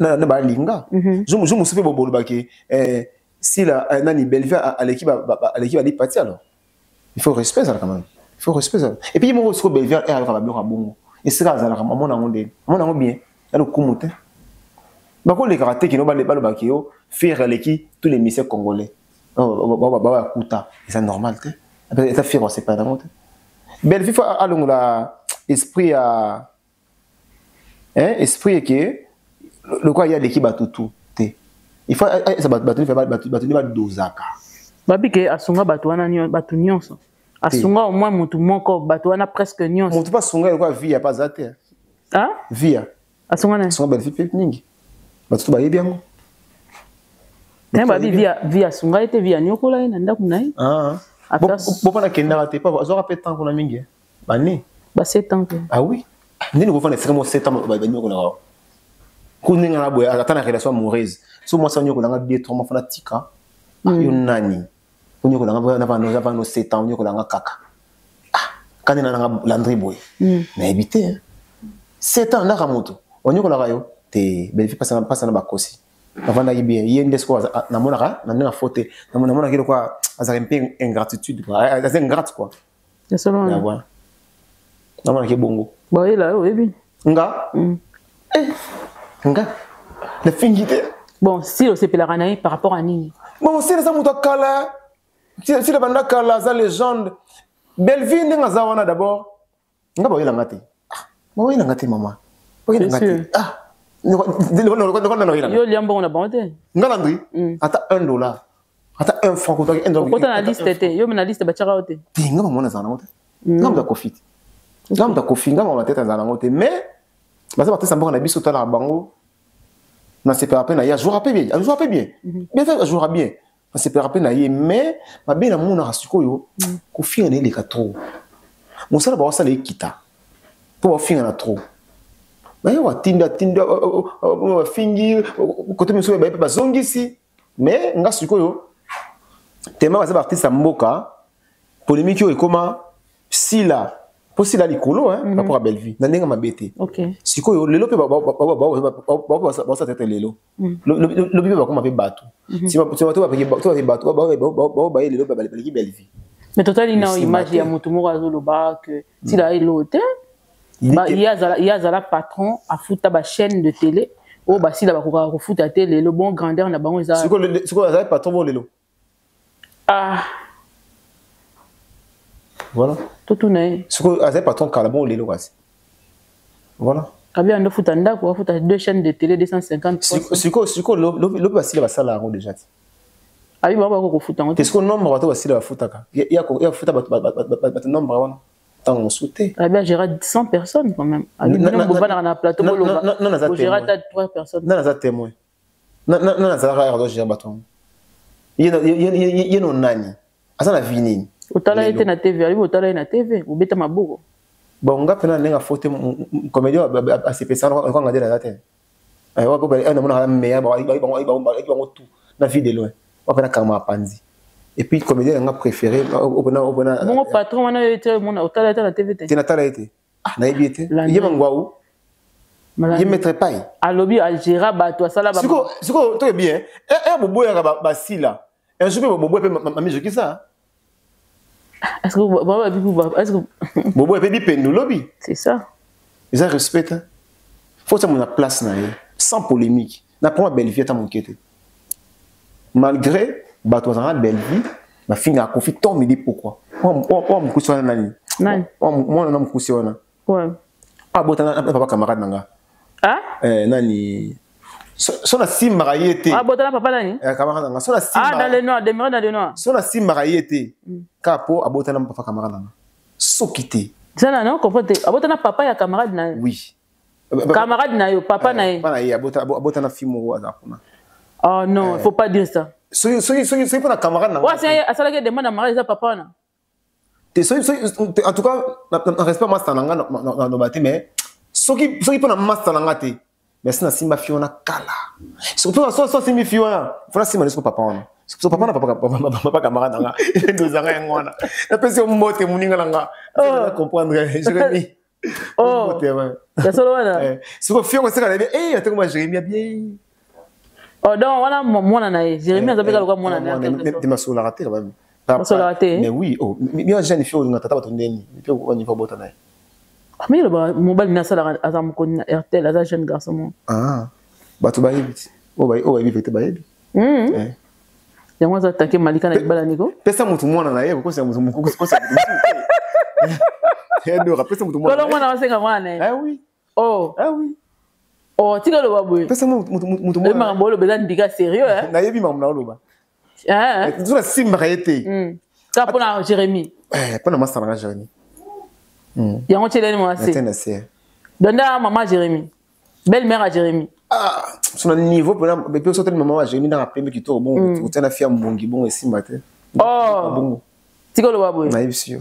A: na balinga jour mosusu mpe bolobaki Sila nani, Bellevue aleki balipati. Alors il faut respect ezala quand même, il faut respect ezala. Et puis moko siko Bellevue alaka babiloko ya bongo, esika azalaka, amona yango ndeni, amona yango bien, ya lokumu te. Bakolekaka te kino balobaki yo Ferre aleki tous les musiciens congolais bayakuta, eza normal te, eza Ferre osepela nango te. Bellevue faut alongola esprit ya esprit eke lokola ye aleki bato tu te. Il faut eza bato nde badozaka.
B: Babike asunga bato wana, bato nyonso asunga, au moins motu moko, bato wana presque nyonso.
A: Motu mpe asunga lokola Via mpe aza te. Via.
B: Asunga na
A: Asunga Bellevue mpe mingi, bato to bayebi yango.
B: Te, babi Via asunga ye te, Via anyokola ye na ndako na ye.
A: Bo mpo nakendaka te, azwaka mpe temps kuna mingi bane.
B: Ba 7 ans.
A: Ah oui, ndeni kofanda esika mo 7 ans banyokolaka ku ndenge na boye, ata na relation amoureuse, so mwasi anyokolanga 2 3 mois, fana tika yo nani onyokolanga navano 7 ans, onyokolanga kaka kani na nanga Landry boye, nayebi te 7 ans ndaka moto onyokolaka yo te. Bellevue mpasa na bakosi navandaki bien, ye nde sikoyo namonaka na ndenge afo te, namonaki lokwa azalaka mpe ingratitude quoi, aza ingrate quoi.
B: Ya.
A: Namonaki bongo.
B: Bayela yo, oyebi.
A: Nga, nga nafingi te.
B: Bon, si osepelaka na ye par rapport à nini?
A: Bon, Sila aza moto akala, Sila banda kala, aza légende. Bellevue ndenge aza wana, d'abord nga bayelanga te, bayelanga te, mama, bayelanga te. Ah,
B: yo lia mbongo na bango te?
A: Nga Landry, ata 1 dollar, ata 1 franc kotaki 1 dollar.
B: Okota na liste te, yo na liste batiaka yo te?
A: Te, nga bamona azala nango te, nga moto akofi te, nga moto akofi, nga mama tete azala nango te, mais baza batesa mboka na biso, totalaka bango. Nasepela mpe na ye, ajouera mpe bien, ajouera mpe bien, bien fait, ajouera bien, nasepela mpe na ye. Mais mabe namonaka sikoyo, kofinga na eleka trop, mosala baosala ekita mpo bafinga na trop. Baye watindi atindi bafingi kote mosusu, baye mpe bazongisi. Mais nga sikoyo tema baza baartiste ya mboka, polémique oyo ekoma sila mpo sila likolo par rapport à Bellevue na ndenge mabe te. Sikoyo lelo mpe baosala tete lelo, lobi mpe bakoma mpe bato to bato bao baye lelo baleki Bellevue.
B: Mais totali na image ya motu moko azoloba ke sila elo te, ye azala patron, afuta bachaîne de télé oyo basila bakokaka kofuta te lelo. Bon, grandeur na bango eza.
A: Sikoyo azali patron bo lelo.
B: Ah.
A: Voilà.
B: Totuna ye.
A: Sikoyo azali patron kala, bon lelo kasi voilà.
B: Abi ando futa ndako, afuta deux chaînes de télé, 250.
A: Sikoyo lobi basila basala yango déjà ti.
B: Abi bango bako kofuta yango.
A: Te, sikoyo nombre bato basila bafutaka, ya kofuta bato nombre wana ntango mosusu te.
B: Abi agéra 100 personnes quand même. Abi bino bovanaka na plateau, boloba ogéra ata 3 personnes.
A: Nana aza témoin, nana azalaka ya azogéra bato yango. Ye no nani aza na vie nini?
B: Otala ye te na TV. Abi otala ye na TV, obeta maboko.
A: Bon, nga mpena ndenge afo te, comédien asepesaka kwanga nde naza te. Namonaka meya bango tout na vie de loin wapena kanga mapanzi. Et puis comédien nanga préféré.
B: Bongo patron wana yo te omona, otala ye te na TV te?
A: Te, natala ye te, nayebi ye te. Ye mangwau, ye maître pai.
B: Alobi agéra bato, asala.
A: Sikoyo toke bien e boboyaka basila un jour mpe boboya mpe mami jokisa.
B: Est-ce que est-ce que
A: Boboya mpe bipendu lobi.
B: C'est ça.
A: Eza respect te, faut tia mona place na ye sans polémique. Na prend Bellevue ata moke te, malgré bato bazalaka Bellevue bafingaka Kofi to midi. Pourquoi oyo mokusi wana nani?
B: Nani?
A: Mwana na mokusi wana abota na papa camarade na nga. Nani so nasimbaka ye te.
B: Abota na papa nani?
A: Camarade na nga so.
B: Ah, dans le noir, demeuré dans le noir.
A: So nasimbaka ye te kaka po abota na papa camarade na nga, soki te.
B: Zana non comprendre te, abota na papa ya camarade na ye?
A: Oui.
B: Camarade na yo, papa na ye?
A: Papa na ye abota na fille moko aza kuna.
B: Oh non, il faut pas dire ça.
A: Soki mpona camarade na
B: nga asalaki demande ya mariage, eza papa wana.
A: Te, soki en tout cas na respect master na nga naloba te, mais soki mpona master na nga te, mais si nasimba fille wana kala, so asimbi fille wana, fona simba nde siko papa wana, so papa na papa camarade na nga ndozanga yango wana. Napesi yo mbote, moninga na nga, comprendre Jérémi.
B: Oh, ya solo wana.
A: Siko fille koseka na ye, eh, atekoma Jérémi ya bien.
B: Oh, donc wana mwana na ye Jérémi aza mpe kaka mwana na
A: ye. Te, masolaka te quand même.
B: Masolaka te.
A: Mais oui, oh, bien jeune fille olinga tata bato ndeni mpe wani fa bota na ye.
B: Mais loba mobali na asalaka, aza mokoni na Airtel, aza jeune garçon mo.
A: Ah, bato bayebi ti oyo bayebi vete bayebi.
B: Yango aza atake Malika na libala niko.
A: Pesa motu mwana na ye, kokosa motu, kokosa motu te. Edora, pesa motu mwana.
B: Kolo mwana wasenga mwana na ye.
A: Ah oui.
B: Oh.
A: Ah oui.
B: Oh, tika loba boye.
A: Pesa motu mwana.
B: Makambo oloba eza ndika sérieux, hein.
A: Nayebi makambo na oloba. So nasimbaka ye te.
B: Ka mpona Jérémie.
A: Mpona masala nga Jérémie.
B: Yango tieleni mwasi.
A: Na se.
B: Donda mama Jérémie, belle mère à Jérémie.
A: Ah, so na niveau mpena mpe so tali mama wa Jérémie ndanga pembe kitoko bongo, otia na fia mbongi bongo, esimba te.
B: Oh.
A: Bongo.
B: Tika oloba boye.
A: Nayebisi yo.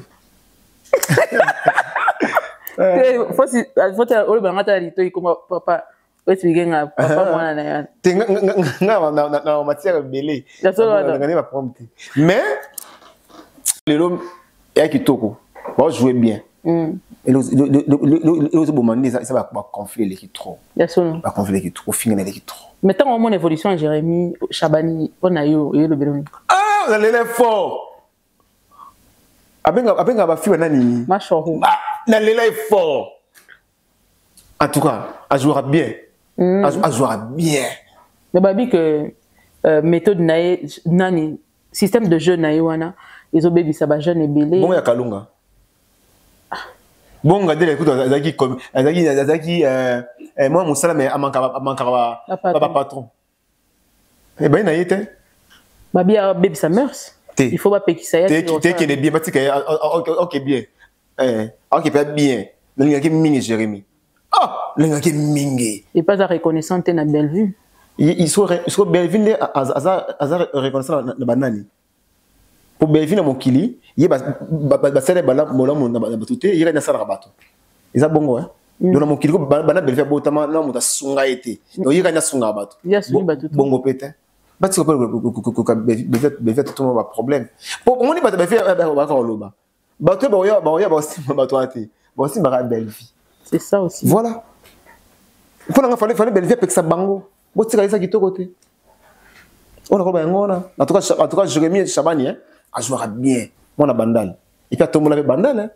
B: Faut oloba nga tala litoi koma papa oexplique nga papa mwana na ye.
A: Te, nga na matière ebele ngani baproblème te, mais lelo eya kitoko, baojoue bien. Elozoboma nde eza baconflit eleki trop.
B: Ya solo.
A: Baconflit eleki trop, ofingana eleki trop.
B: Mais ntango omona évolution ya Jérémie Chabani mpo na yo, oyelobela nini?
A: Ah, nalela fort. Abenga bafi banani.
B: Mashohu.
A: Nalela ye fort. En tout cas ajouera bien, ajouera bien.
B: Mais babi que méthode na ye nani, système de jeu na ye wana ezobebisa bajeune ebele.
A: Bongo ya Kalunga, bongo Adele ekutu azalaki mwa mosala, mais amankaka bapatron ebayi na ye te.
B: Babi abebisa mœurs.
A: Te.
B: Il faut bapekisa ye.
A: Te, kende bien, batika ye, ok, bien, ok mpe bien. Nalingaki mingi Jérémi, ah, nalingaki mingi.
B: Epa aza reconnaissant te na Bellevue.
A: Siko Bellevue nde aza reconnaissant na banani? Po Bellevue na mokili ye basala bolamu na bato te, ye kani asalaka bato, eza bongo. Donc na mokili ko bana Bellevue abotama na moto asunga ye te. Donc ye kani asungaka bato. Bongo mpe te. Batika mpe Bellevue atotoma ba problème. Po omoni bato Bellevue baka koloba. Bato baoya baoya baosimba bato wana te. Baosimbaka Bellevue.
B: C'est ça aussi.
A: Voilà. Mpo na nga fallait Bellevue apekisa bango. Botika eza kitoko te. On a yango wana. En tout cas Jérémie Chabani, hein, ajouera bien. Mwana Bandal. Et puis atombola mpe Bandal, hein.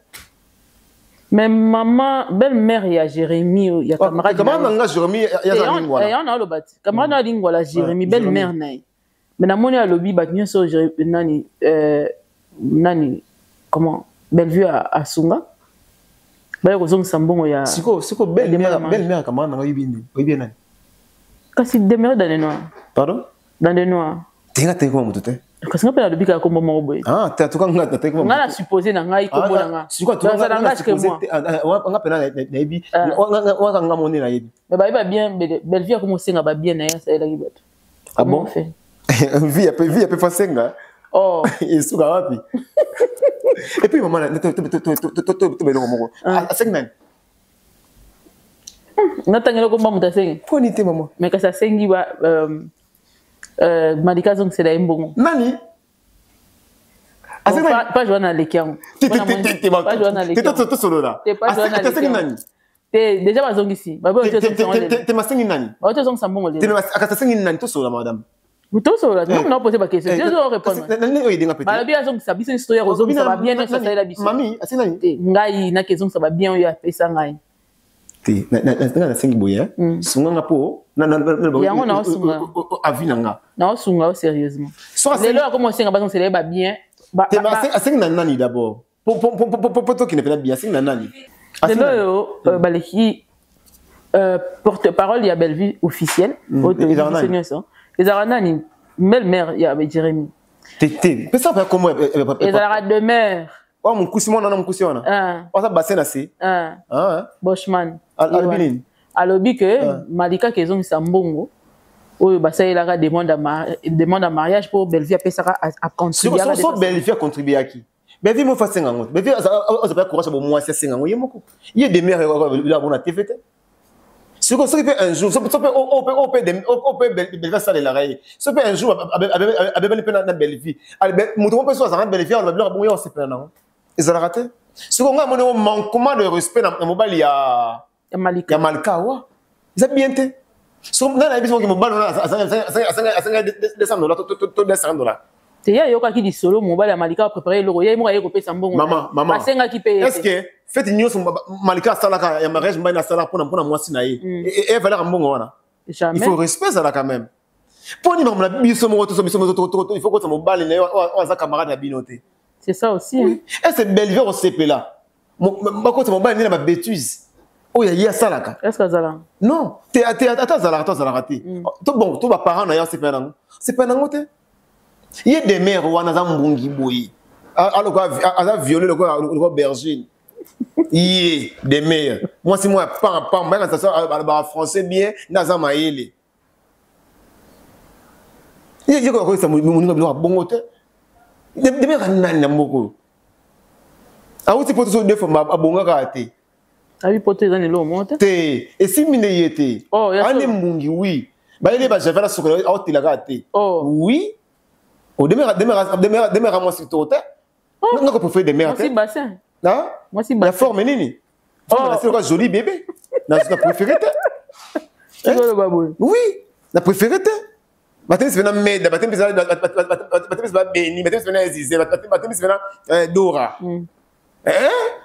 B: Mais maman, belle-mère ya Jérémie, ya camarade.
A: Camarade na nga Jérémie ya za lingwala.
B: Eh, on a oloba ti. Camarade na lingwala Jérémie, belle-mère na ye. Mais namoni alobi bato nyonso nani nani comment Bellevue asunga. Baye kozongisa mbongo ya
A: Siko siko belle-mère camarade na nga, oyebi nini? Oyebi nani?
B: Kasi demeure dans le noir.
A: Pardon?
B: Dans le noir.
A: Tenga te koma moto te.
B: Kasi nga mpe nalobi kaka kombo moko boye.
A: Ah, te, en tout cas nga na te
B: koma. Nga na suppose na ngai kombo na nga.
A: Siko
B: tu nga langage que moi.
A: Nga mpe nayebi waka nga moni nayebi.
B: Mais bayeba bien Bellevue akoma osenga babien na ye asalelaki bato.
A: Ah bon? Vie ya vie ya pe fasenga.
B: Oh.
A: Esuka wapi? Et puis maman, to beloko moko. Asengi nani?
B: Natangela komba moto asengi.
A: Poni te, mama.
B: Mais kasi asengi ba Malika azongisela ye mbongo.
A: Nani?
B: Page wana aleki yango.
A: Tosolola. Asengi nani?
B: Te, déjà bazongisi.
A: Te, masengi nani?
B: Bauti ozongisa mbongo.
A: Lelo akasi asengi nani? Tosolola, madame.
B: Tosolola, ntango na opose baquestion, te ozo répondre. Balobi azongisa biso nyonso, toya kozongisa babien nyonso asalela biso.
A: Mami, asengi nani?
B: Te, ngai naki ezongisa babien oyo apesa ngai.
A: Te, nga nasengi boye, sunganga mpo
B: Yango naosunga.
A: Avi na nga.
B: Naosunga o sérieusement. Lelo akoma osenga bazongisela ye babien.
A: Asengi na nani d'abord? Po tokende mpena bien, asengi na nani?
B: Lelo oyo baleki porte parole ya Bellevue officielle oyo toyebi biso nyonso, ezalaka nani? Belle mère ya Jérémie.
A: Te, te, pesa mpe kombo.
B: Ezalaka demeure.
A: Oyo mokusi, mwana wana mokusi wana oza bassin na se.
B: Boshman.
A: Alobi nini?
B: Alobi ke Malika ke ezongisa mbongo oyo basalelaka demande ya mariage mpo Bellevue apesaka.
A: Acontribuer. Bellevue acontribuaki, Bellevue moko asenga yango. Bellevue aza mpe courage bomwasi, asenga yango ye moko. Ye demeure abona TV te. Sikoyo soki mpe un jour, so mpe oyo mpe Bellevue asalelaka ye, so mpe un jour abebani mpe na Bellevue, moto mo mpe so azalaka na Bellevue, aloba biloko bongo, ye osepela nango ezalaka te. Sikoyo ngai amoni o manquement de respect na mobali ya
B: ya
A: Malika wa eza bien te. So ngai nayebi soki mobali wana asengai 200 $ to 250 $.
B: Te, ye ayokaki lisolo, mobali ya Malika aprépare eloko, ye moko aye kopesa mbongo.
A: Mama.
B: Basengaki mpe.
A: Est ce que fête nyonso Malika asalaka ya mariage, mobali asalaka mpona mwasi na ye, evalaka mbongo wana?
B: Jamais.
A: Il faut respect ezala quand même. Mpo nini makambo na biso moko toso biso moko, il faut kota mobali na ye oyo aza camarade na bino te?
B: C'est ça aussi.
A: Oui. Est ce Bellevue kosepela bakota mobali nde na babêtise oyo ye asalaka?
B: Est ce que azala?
A: Non te, ata azalaka to azalaka te, to bon, to baparent na ye asepela nango, sepela nango te. Ye demeure wana aza mbungi boye, aza viole lokola aubergine. Ye demeure mwasi moko ya pam pam, bayaka alobaka français bien, nde aza mayele. Ye koyesa moninga biloko abongo te. Demeure nani na mboka oyo awuti poto so deux fois, abongaka te.
B: Abi poto eza na eloko moko te.
A: Te, esimbi nde ye te. Ande mbungi, oui, bayeli bajavel asokola, aotelaka te. Oui, demeure mwasi kitoko te. Nga ko préféré demeure te.
B: Bassin.
A: Mwasi ya forme nini lokola joli bébé, na préféré te. Oui, na préféré te. Batemisi mpe na meda, batemisi babeni, batemisi mpe na ezize, batemisi mpe na Dora,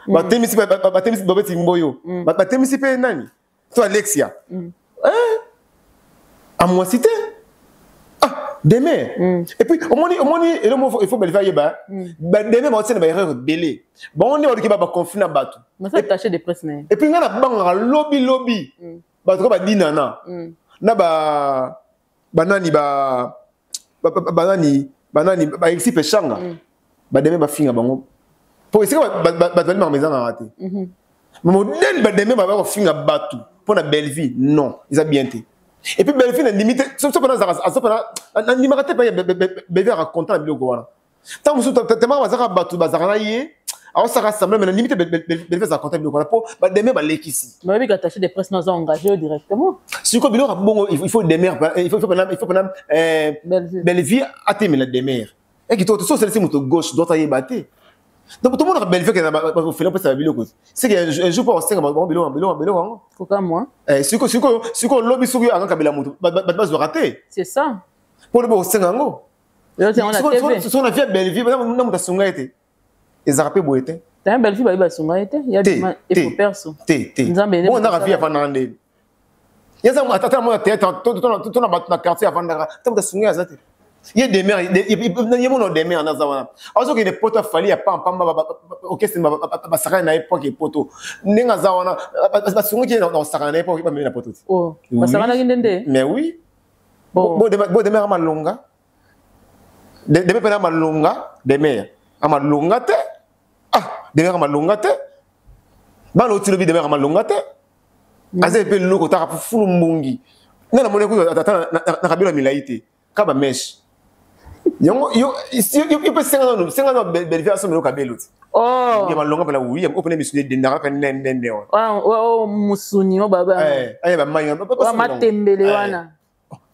A: batemisi, batemisi babeti mboyo, batemisi mpe nani to Alexia amwasi te. Ah, demeure. Et puis omoni elo moko, il faut Bellevue ayeba bademere baotia na baerreur ebele. Bango nde baluki baconflit na bato.
B: Attaché de presse na ye.
A: Et puis ngai nabangaka lobi lobi bato ko badinana na ba banani ba banani banani baexi peshanga, bademe bafinga bango po esika bato balimaka ezangaka te. Modèle bademe baba kofinga bato mpo na Bellevue, non, eza bien te. Et puis Bellevue nandimi te, so mpena nandimaka te. Mpe Bellevue akakonta na biloko wana. Ntango mosusu temaka bazalaka bato bazalaka na ye. Aosaka semblant, mais na limite Bellevue aza comptable biloko wana, mpo bademe balekisi.
B: Bayebi attaché de presse naza engagé directement.
A: Sikoyo biloko ya bongo, il faut demer, il faut mpena Bellevue atemela demer ekitoko. So osalisi moto gauche, droite ayeba te. Donc tomonaka Bellevue kena ofela mpesa biloko, c'est que un jour mpo osenga bango biloko, biloko, biloko yango.
B: Kokamwa.
A: Sikoyo lobi soki akakabela moto, bato bazwaka te.
B: C'est ça.
A: Mpo lobi osenga yango. So na vie Bellevue na moto asunga ye te, ezalaka mpe boye te.
B: Te, Bellevue bayebi basunga ye te.
A: Efo
B: perso.
A: Te, te. Bongo ndaka vie afandaka ndeni ye aza ata mona théâtre to na bato na quartier afandaka, ata moto asunga ye aza te. Ye demer, ye mona demer naza wana, azokende poto, afali ya pampamba, orchestre basakani na ye poke poto. Ndenge aza wana, basungaki ye na kosakana na ye po bamemi na poto te.
B: Basakanaki ndende.
A: Mais oui, bo demer amalonga, demer mpena amalonga, demer amalonga te. Ah, demer amalonga te, bana oti lobi demer amalonga te. Aza epe eloko taka fulu mbungi nga namoni kutu ata na kabelo ya milai te, ka bameshe yango yo mpe senga nano, senga nano Bellevue asomela kabelo te ya malonga mpena. Oui, yango mpena misuni edendaka mpe ndende
B: wana. Musuni o baba.
A: Aya bamai.
B: Matembele wana.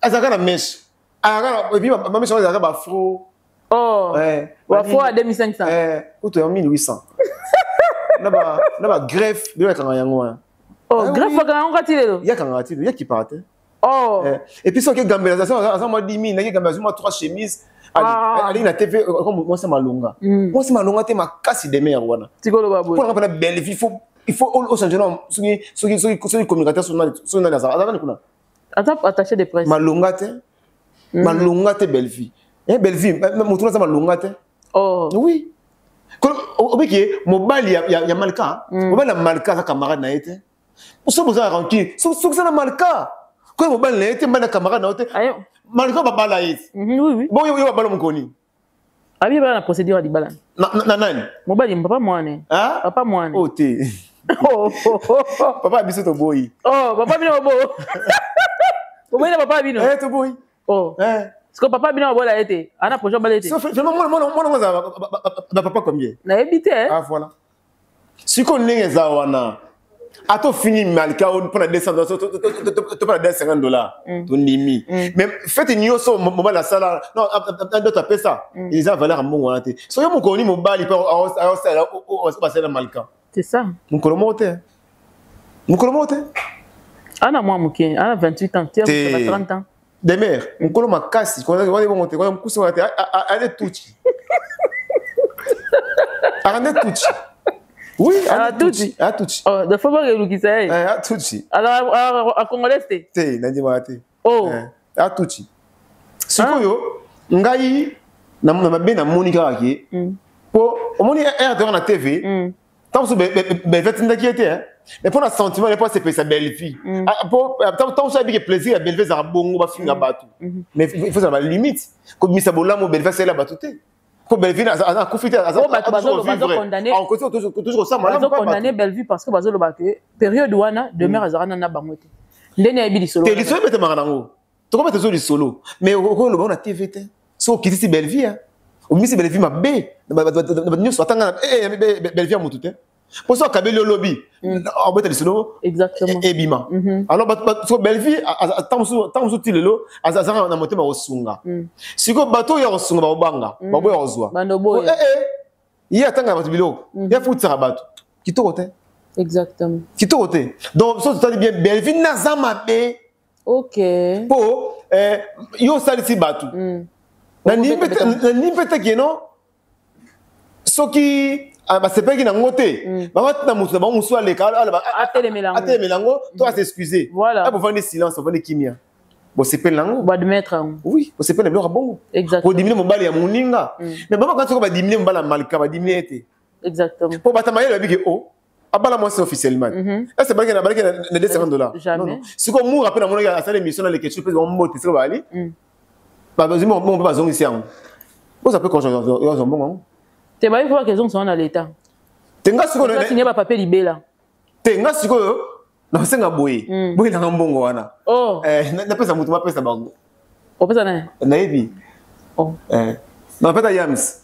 A: Azalaka na meshe, et puis bameshe wana ezalaka baafro.
B: Oh, bafro à 2500.
A: Kutu ya 1800 na bagreffe biloko yakanga yango wana.
B: Oh, greffe bakanga yango kati lelo.
A: Yakangaka ti yakipaka te.
B: Oh.
A: Et puis soki gambela aza mwa 10 000, naki gambela azwi mwa 3 chemise, alingi na TV mwasi malonga, mwasi malonga te makasi demer wana.
B: Tikoloba boye.
A: Mpona mpena Bellevue, il faut ochange na soki communicateur, soki nani aza nani kuna.
B: Aza attaché de presse.
A: Malonga te, malonga te Bellevue. Bellevue motu aza malonga te.
B: Oh.
A: Oui, obiki mobali ya Malka, mobali ya Malka aza camarade na ye te. So boza rancune, soki oza na Malka koyo mobali na ye te, mobali na camarade na yo te, Malka babala ye te. Bon, yo babala mokoni.
B: Abi bala na procédure ya libala.
A: Na nani?
B: Mobali, papa mwane. Papa mwane.
A: O te, papa biso toboyi.
B: Oh, papa bino bo boboyi na papa bino.
A: Eh, toboyi.
B: Oh. Parce que papa bino abola ye te, ana projet obala ye te.
A: Mwana ngo azala bapapa combien?
B: Nayebi te.
A: Ah, voilà. Sikoyo ndenge eza wana, ata ofingi Malika mpona 200 , to mpona 250 $, tondimi. Mais fête nyonso mobali asala, ndoto apesa, eza valeur ya mbongo wana te. So yo mokoni mobali mpe aosala basalela Malika.
B: C'est ça.
A: Mokolo moko te, mokolo moko te.
B: Ana mwa moke, ana 28 ans te, 30 ans.
A: Demer mokolo makasi wana ebongo te, wana mokusi wana te, ane tuti, akande tuti. Oui.
B: Atuti.
A: Atuti.
B: Oh, de faut bakelukisa ye.
A: Atuti.
B: Alors acongolaise te?
A: Te, nandimaka te.
B: Oh.
A: Atuti. Sikoyo ngai na mabe namoni kaka ke mpo omoni rtr na TV, ntango mosusu Bellevue atindaki ye te, mais mpo na sentiment, mpo asepelisa Bellevue, mpo ntango mosusu ayebike plaisir ya Bellevue ezalaka bongo, bafinga bato. Mais il faut ezala balimite, kobimisa bolamu Bellevue asalela bato te, po Bellevue akufi te.
B: Bazocondamner Bellevue parce que bazoloba ke période wana demeure azalaka nana bango te, ndeni ayebi lisolo.
A: Te, lisolo ebetemaka nango, tokobeta zo lisolo, mais okoloba na TV te. Soki okitisi Bellevue, obimisi Bellevue mabe bato nyonso, atanga Bellevue ya motu te, mpo so akabeli olobi obeta lisolo ebima. Alors so Bellevue ntango mosusu ti lelo azalaka na motema kosunga. Sikoyo bato oyo ya kosunga bakobanga, baboya kozwa ye. Atangaka bato biloko, ye afutisaka bato, kitoko te. Kitoko te. Donc so totali bien, Bellevue naza mabe. Mpo yo osalisi bato, nandimi mpe te keno soki basepelaki nango te, bango atina motu na bango mosusu aleka
B: atelemela
A: yango to as'excuse. Bovandi silence, bovandi kimia, bosepeli nango.
B: Boadmettre yango.
A: Oui, bosepeli na biloko ya bongo. Bodimine mobali ya moninga, mais bango soki badimine mobali ya Malika, badimine ye te. Mpo bato mayele babiki o abala mwasi officiellement, est-ce balaki na balaki na 250 $?
B: Jamais.
A: Sikoyo mura mpe namonaki asala émission na Leketchou mpe mbote, sikoyo bali bazwi mbongo mpe bazongisi yango, oza mpe ozwa mbongo yango.
B: Te, bayi faut bakezongisa na l'état.
A: Te, nga sikoyo
B: signé bapapier libela.
A: Te, nga sikoyo nasenga boye, boyelanga mbongo wana, napesa motu, bapesa bango.
B: Opesa nani?
A: Nayebi, napesa Yams,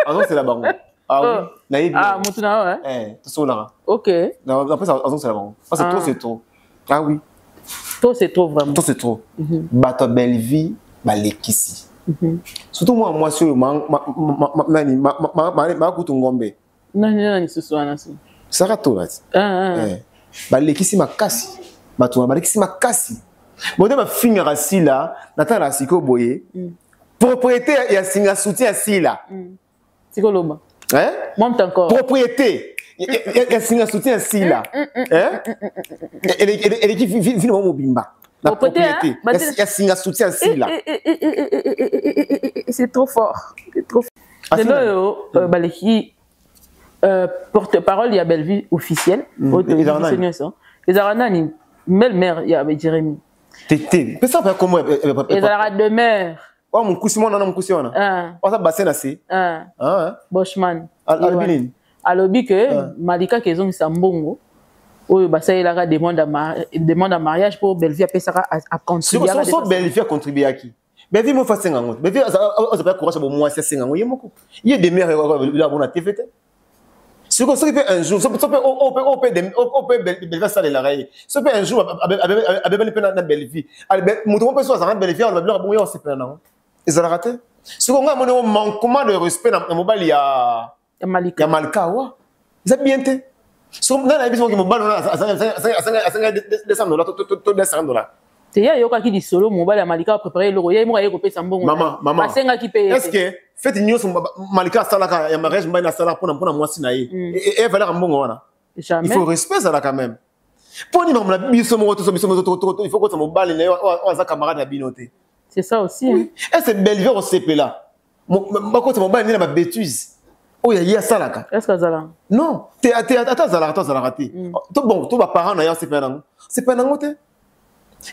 A: azongisela bango. Ah oui, nayebi.
B: Ah, mutu na yo,
A: eh? Tosolaka.
B: Ok.
A: Après, azongisela bango. Parce que trop, c'est trop. Ah oui.
B: Trop, c'est trop, vraiment.
A: Trop, c'est trop. Bato ya Bellevie balekisi. Surtout mwa mwasi oyo nani makutu ngombe.
B: Nani nani susu wana su?
A: Sara Tola. Balekisi makasi. Bato balekisi makasi. Bote bafingaka Sila natala sikoyo boye. Propriété ya singa soutien ya Sila.
B: Sikoloba.
A: Hein?
B: Monte encore.
A: Propriété ya singa soutien ya Sila. Hein? Eleki vino mobimba. La propriété ya singa soutien ya Sila.
B: C'est trop fort. C'est trop fort. Lelo oyo baleki porte-parole ya Bellevue officielle.
A: Ezalaka nani?
B: Ezalaka nani? Belle mère ya Jérémy.
A: Te. Pesa pa kombo.
B: Ezalaka demeure.
A: Oyo mokusi mwana na mokusi wana. Oza bassin na se.
B: Boshman.
A: Alobi nini?
B: Alobi ke Malika ke ezongisa mbongo oyo basalelaka demande à mariage mpo Bellevue apesaka
A: acontribuaka. So Bellevue acontribuaki. Bellevue moko asenga yango. Bellevue azapaya courage ya bomwasi asenga yango ye moko. Ye demeure abona TV te. Sikoyo soki mpe un jour soki mpe oyo mpe Bellevue asalelaka ye, soki mpe un jour abebani mpe na Bellevue, moto moko mpe so azalaka na Bellevue aloba biloko bongo ye osepela nango, ezalaka te. Sikoyo ngai amoni manquement de respect na mobali ya
B: Malika
A: awa eza bien te. Soki ngai nayebi soki mobali wana asanga $200 to $200.
B: Te, ye ayokaki lisolo mobali ya Malika aprépare eloko, ye moko aye kopesa mbongo.
A: Mama,
B: basengaki mpe.
A: Est ce que fête nyonso Malika asalaka ya mariage, mobali asalaka mpona mwasi na ye, evalaka mbongo wana?
B: Jamais.
A: Il faut respect ezala quand même. Mpo nini makambo na biso moko toso biso moko, il faut kota mobali na ye oyo aza camarade na bino te?
B: C'est ça aussi.
A: Oui. Est ce que Bellevue kosepela bakota mobali nde na babêtise oyo ye asalaka?
B: Est ce que azala?
A: Non te, ata azalaka to azalaka te, to bon, to baparent na ye asepela nango, sepela nango te.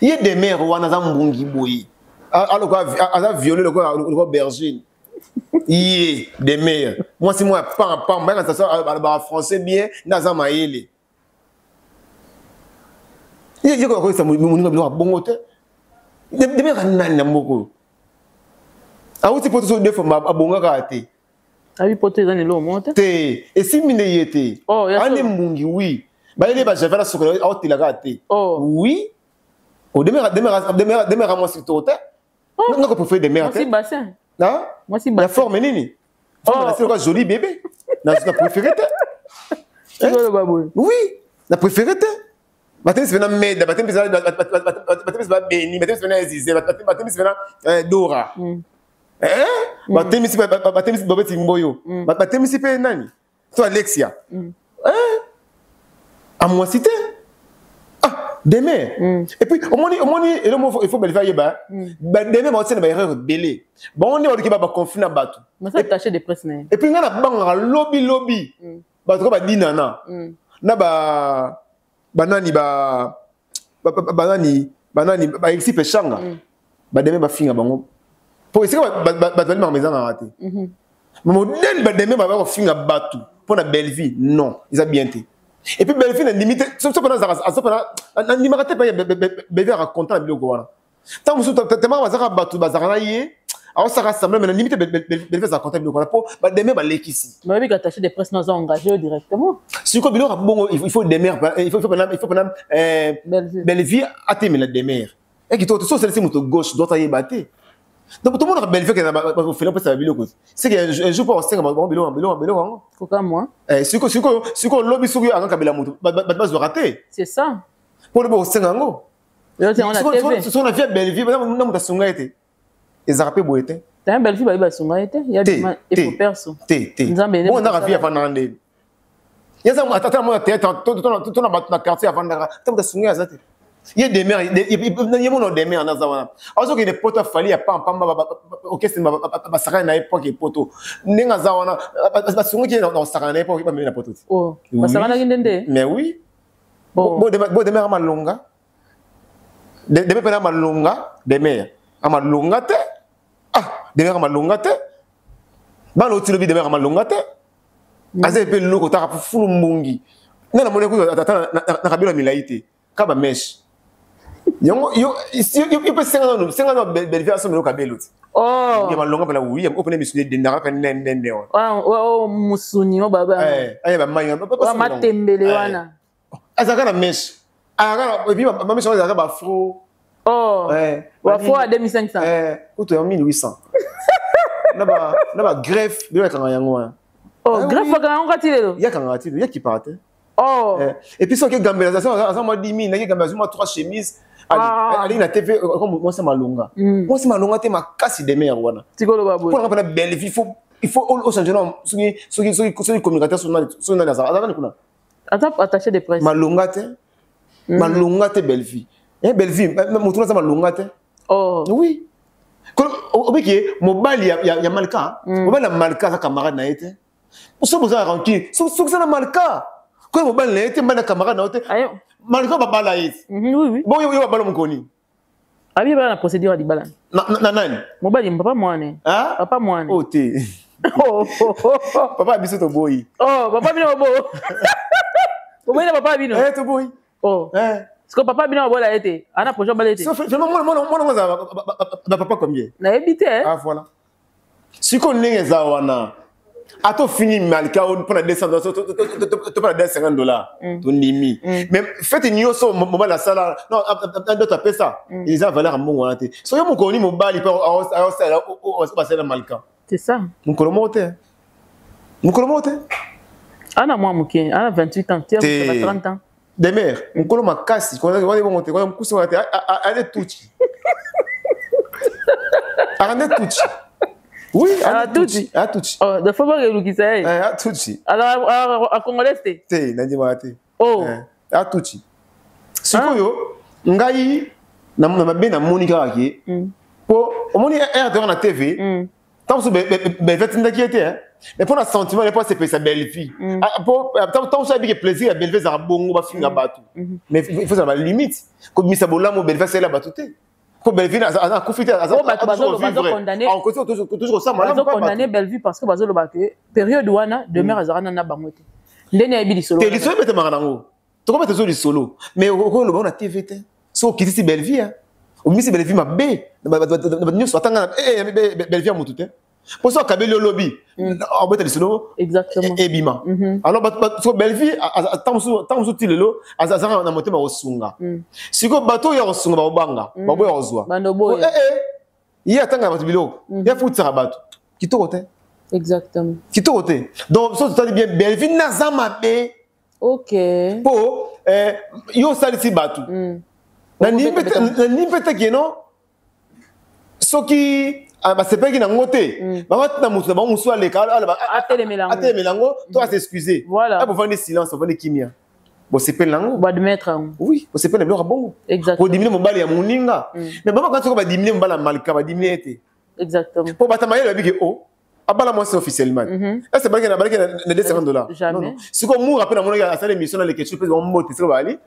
A: Ye demeure wana aza mbungi boye, aza violé lokola aubergine. Ye demeure mwasi moko ya pam pam, bayaka alobaka français bien nde aza mayele. Ye koyesa moninga biloko ya bongo te. Demeure nani na mboka oyo awuti poto so deux fois abongaka te?
B: Abi poto eza na eloko moko te.
A: Te, esimbi nde ye te. Ande mbungi, oui, bayeli bajavel asokola aotelaka te. Oui, demeure mwasi kitoko te. Nga ko préféré demeure te.
B: Mwasi bassin.
A: Mwasi ya forme nini? Forme na joli bébé. Na préféré te. Oui, na préféré te. Batemisi mpe na Meda, batemisi babeni, batemisi mpe na Ezize, batemisi mpe na Dora, batemisi, batemisi Babeti Mboyo, batemisi mpe nani to Alexia amwasi te. Ah, demeure. Et puis omoni elo moko, il faut Bellevue ayeba bademere baotia na baerreur ebele. Bango nde baluki baconflit na bato.
B: Attaché de presse na ye.
A: Et puis ngai nabangaka lobi lobi bato ko badinana na ba banani banani banani baexi peshanga, bademe bafinga bango po esika bato balimaka ezangaka te. Modèle bademe baba kofinga bato mpo na Bellevue, non, eza bien te. Et puis Bellevue nandimi te so mpena nandimaka te. Bellevue aka content na biloko wana. Ntango mosusu temaka bazaka bato bazalaka na ye, aosaka semblant, mais nandimi te Bellevue azala content biloko wana mpo bademe balekisi.
B: Bayebi attaché de presse naza engagé directement.
A: Sikoyo biloko ya bongo, il faut demeure, il faut mpena Bellevue atemela demeure ekitoko te. So osalisi moto gauche, droite ayeba te. Donc tomonaka Bellevue kende ofela mpesa biloko, c'est que un jour mpo osenga bango biloko biloko biloko yango.
B: Kokamwa.
A: Sikoyo lobi soki akakabela moto, bato bazwaka te.
B: C'est ça.
A: Mpo lobi osenga yango soki na vie Bellevue na moto asunga ye te, ezalaka mpe boye te.
B: Te, Bellevue bayebi basunga ye te.
A: Te
B: perso.
A: Te te, bongo ndaka vie afandaka ndeni ye ata mona théâtre to na bato na quartier afandaka, ata moto asunga ye aza te. Ye demeure, ye mona demeure naza wana azokende poto, afali ya pampamba, orchestre basakani na ye poke poto. Ndenge aza wana, basungaki ye na kosakana na ye po bamemi na poto te.
B: Basakanaki ndende.
A: Mais oui, bo demeure amalonga, demeure mpena amalonga, demeure amalonga te. Ah, demeure amalonga te, bana oti lobi demeure amalonga te. Aza mpe eloko taka fulu mbungi. Nga namoni ata na kabelo ya milai te, ka bameshe. Yango yo yo mpe senga nano, senga nano Bellevue asomela kabelo ti.
B: Oh.
A: Ya malonga mpela oui, opene misuni edendaka mpe ndende wana.
B: Oh, musuni o baba.
A: Eh, aye ba mai
B: wa matembele wana.
A: Azalaka na mèche. Azalaka et puis ba mèche azalaka ba afro.
B: Oh.
A: Eh,
B: ba afro à 2500.
A: Eh, kutu ya 1800. Na ba greffe, bilo yakanga yango wana.
B: Oh, greffe bakanga yango kati lelo.
A: Yakanga ti, yakipaka te.
B: Oh.
A: Eh, et puis soki gambela aza mwa 10 000, naki gambela azwi mwa 3 chemise, alingi na TV mwasi malonga. Mwasi malonga te makasi de mer wana.
B: Tikoloba boye.
A: Mpona mpena Bellevue, il faut ochange na soki communicateur, soki nani aza nani kuna.
B: Aza attaché de presse.
A: Malonga te. Malonga te Bellevue. Eh, Bellevue, motu aza malonga te.
B: Oh.
A: Oui. Obiki mobali ya Malka, mobali ya Malka aza camarade na ye te. So boza rancune, soki oza na Malka, koyo mobali na ye te, mobali na camarade na yo te. Malka babala ye.
B: Oui, oui.
A: Bon, yo babala mokoni.
B: Abi bala na procédure ya libala.
A: Na nani?
B: Mobali papa mwane. Papa mwane.
A: Oh te. Papa biso toboyi.
B: Oh, papa bino bo. Boboyi na papa bino.
A: Eh, toboyi.
B: Oh.
A: Eh.
B: Parce que papa bino abola ye te. Ana projet bala ye te.
A: So finalement mwana ngo azala ba papa combien?
B: Nayebi te.
A: Ah voilà. Sikoyo ndenge eza wana, ata ofini Malika mpona 200 dollars to mpona 250 dollars, tondimi. Mais fête nyonso mobali asala, non, doto apesa, eza valeur ya mbongo wana te. So yo mokoni mobali mpe aosala basalela Malika.
B: C'est ça.
A: Mokolo moko te, mokolo moko te.
B: Ana mwa moke, ana 28 ans, ti 30 ans.
A: Demer mokolo makasi wana ebongo te, wana mokusi wana te, ande tuti, akande tuti. Oui.
B: Ah, tuti.
A: Atuti.
B: Oh, de faut elukisa ye.
A: Atuti.
B: Alors acongolaise te?
A: Te, nandimaka te.
B: Oh.
A: Atuti. Sikoyo ngai na mabe namoni kaka ke mpo omoni rtr na TV, ntango mosusu Bellevue atindaki ye te, mais mpo na sentiment ne mpo asepelisa Bellevue, mpo ntango mosusu ayebike plaisir ya Bellevue ezalaka bongo bafinga bato. Mais il faut ezala balimite, kobimisa bolamu Bellevue asalela bato te, mpo Bellevue aza akufi te.
B: Toujours kosala Bellevue parce que bazoloba ke période wana demeure azalaka nana bango te, ndeni ayebi lisolo.
A: Te, lisolo ebetemaka nango, tokobeta zo lisolo, mais okoloba na TV te. Soki okitisi Bellevue, obimisi Bellevue mabe bato nyonso, atanga Bellevue ya motu te, mpo so akabeli olobi obeta lisolo ebima. Alors so Bellevue ntango mosusu ti lelo azalaka na motema kosunga. Sikoyo bato oyo ya kosunga bakobanga, baboya kozwa ye. Atangaka bato biloko, ye afutisaka bato, kitoko te. Kitoko te. Donc so totali bien, Bellevue naza mabe. Mpo yo osalisi bato, nandimi mpe te keno soki basepelaki nango te, bango tina motu na bango mosusu aleka
B: atelemela
A: yango to as'excuse. Bovandi silence, bovandi kimia, bosepeli nango.
B: Boadmettre yango.
A: Oui, bosepeli na biloko ya bongo. Kodimine mobali ya moninga, mais bango soki badimine mobali ya Malika, badimine ye te. Mpo bato mayele babiki o abala mwasi officiellement, est-ce balaki na balaki na 250 dollars?
B: Jamais.
A: Sikoyo mura mpe namonaki asala émission na Leketchou mpe mbote, sikoyo bali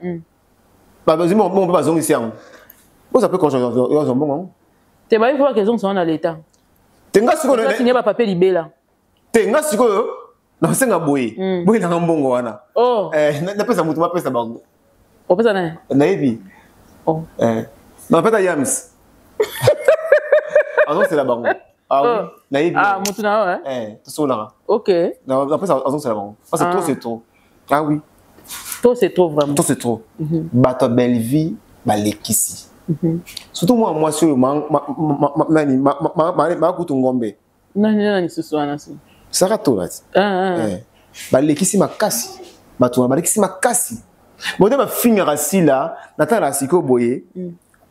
A: bazwi mbongo mpe bazongisi yango, boza mpe ozwa mbongo yango.
B: Te, bayi faut bakezongisa na l'état.
A: Te, nga sikoyo
B: signé bapapier libela.
A: Te, nga sikoyo nasenga boye, boyelanga mbongo wana. Napesa motu, bapesa bango.
B: Opesa nani?
A: Nayebi. Napesa Yams, azongisela bango. Ah oui, nayebi.
B: Ah, motu na yo?
A: Eh, tosolaka. Napesa, azongisela bango, parce que trop c'est trop. Ah oui.
B: Trop c'est trop vraiment.
A: Trop c'est trop. Bato ya Bellevue balekisi, surtout mwana mwasi oyo nani Makutu Ngombe.
B: Nani nani susu wana so?
A: Sara Tola ti. Balekisi makasi, bato wana balekisi makasi. Bonde bafingaka Sila na tala na sikoyo boye,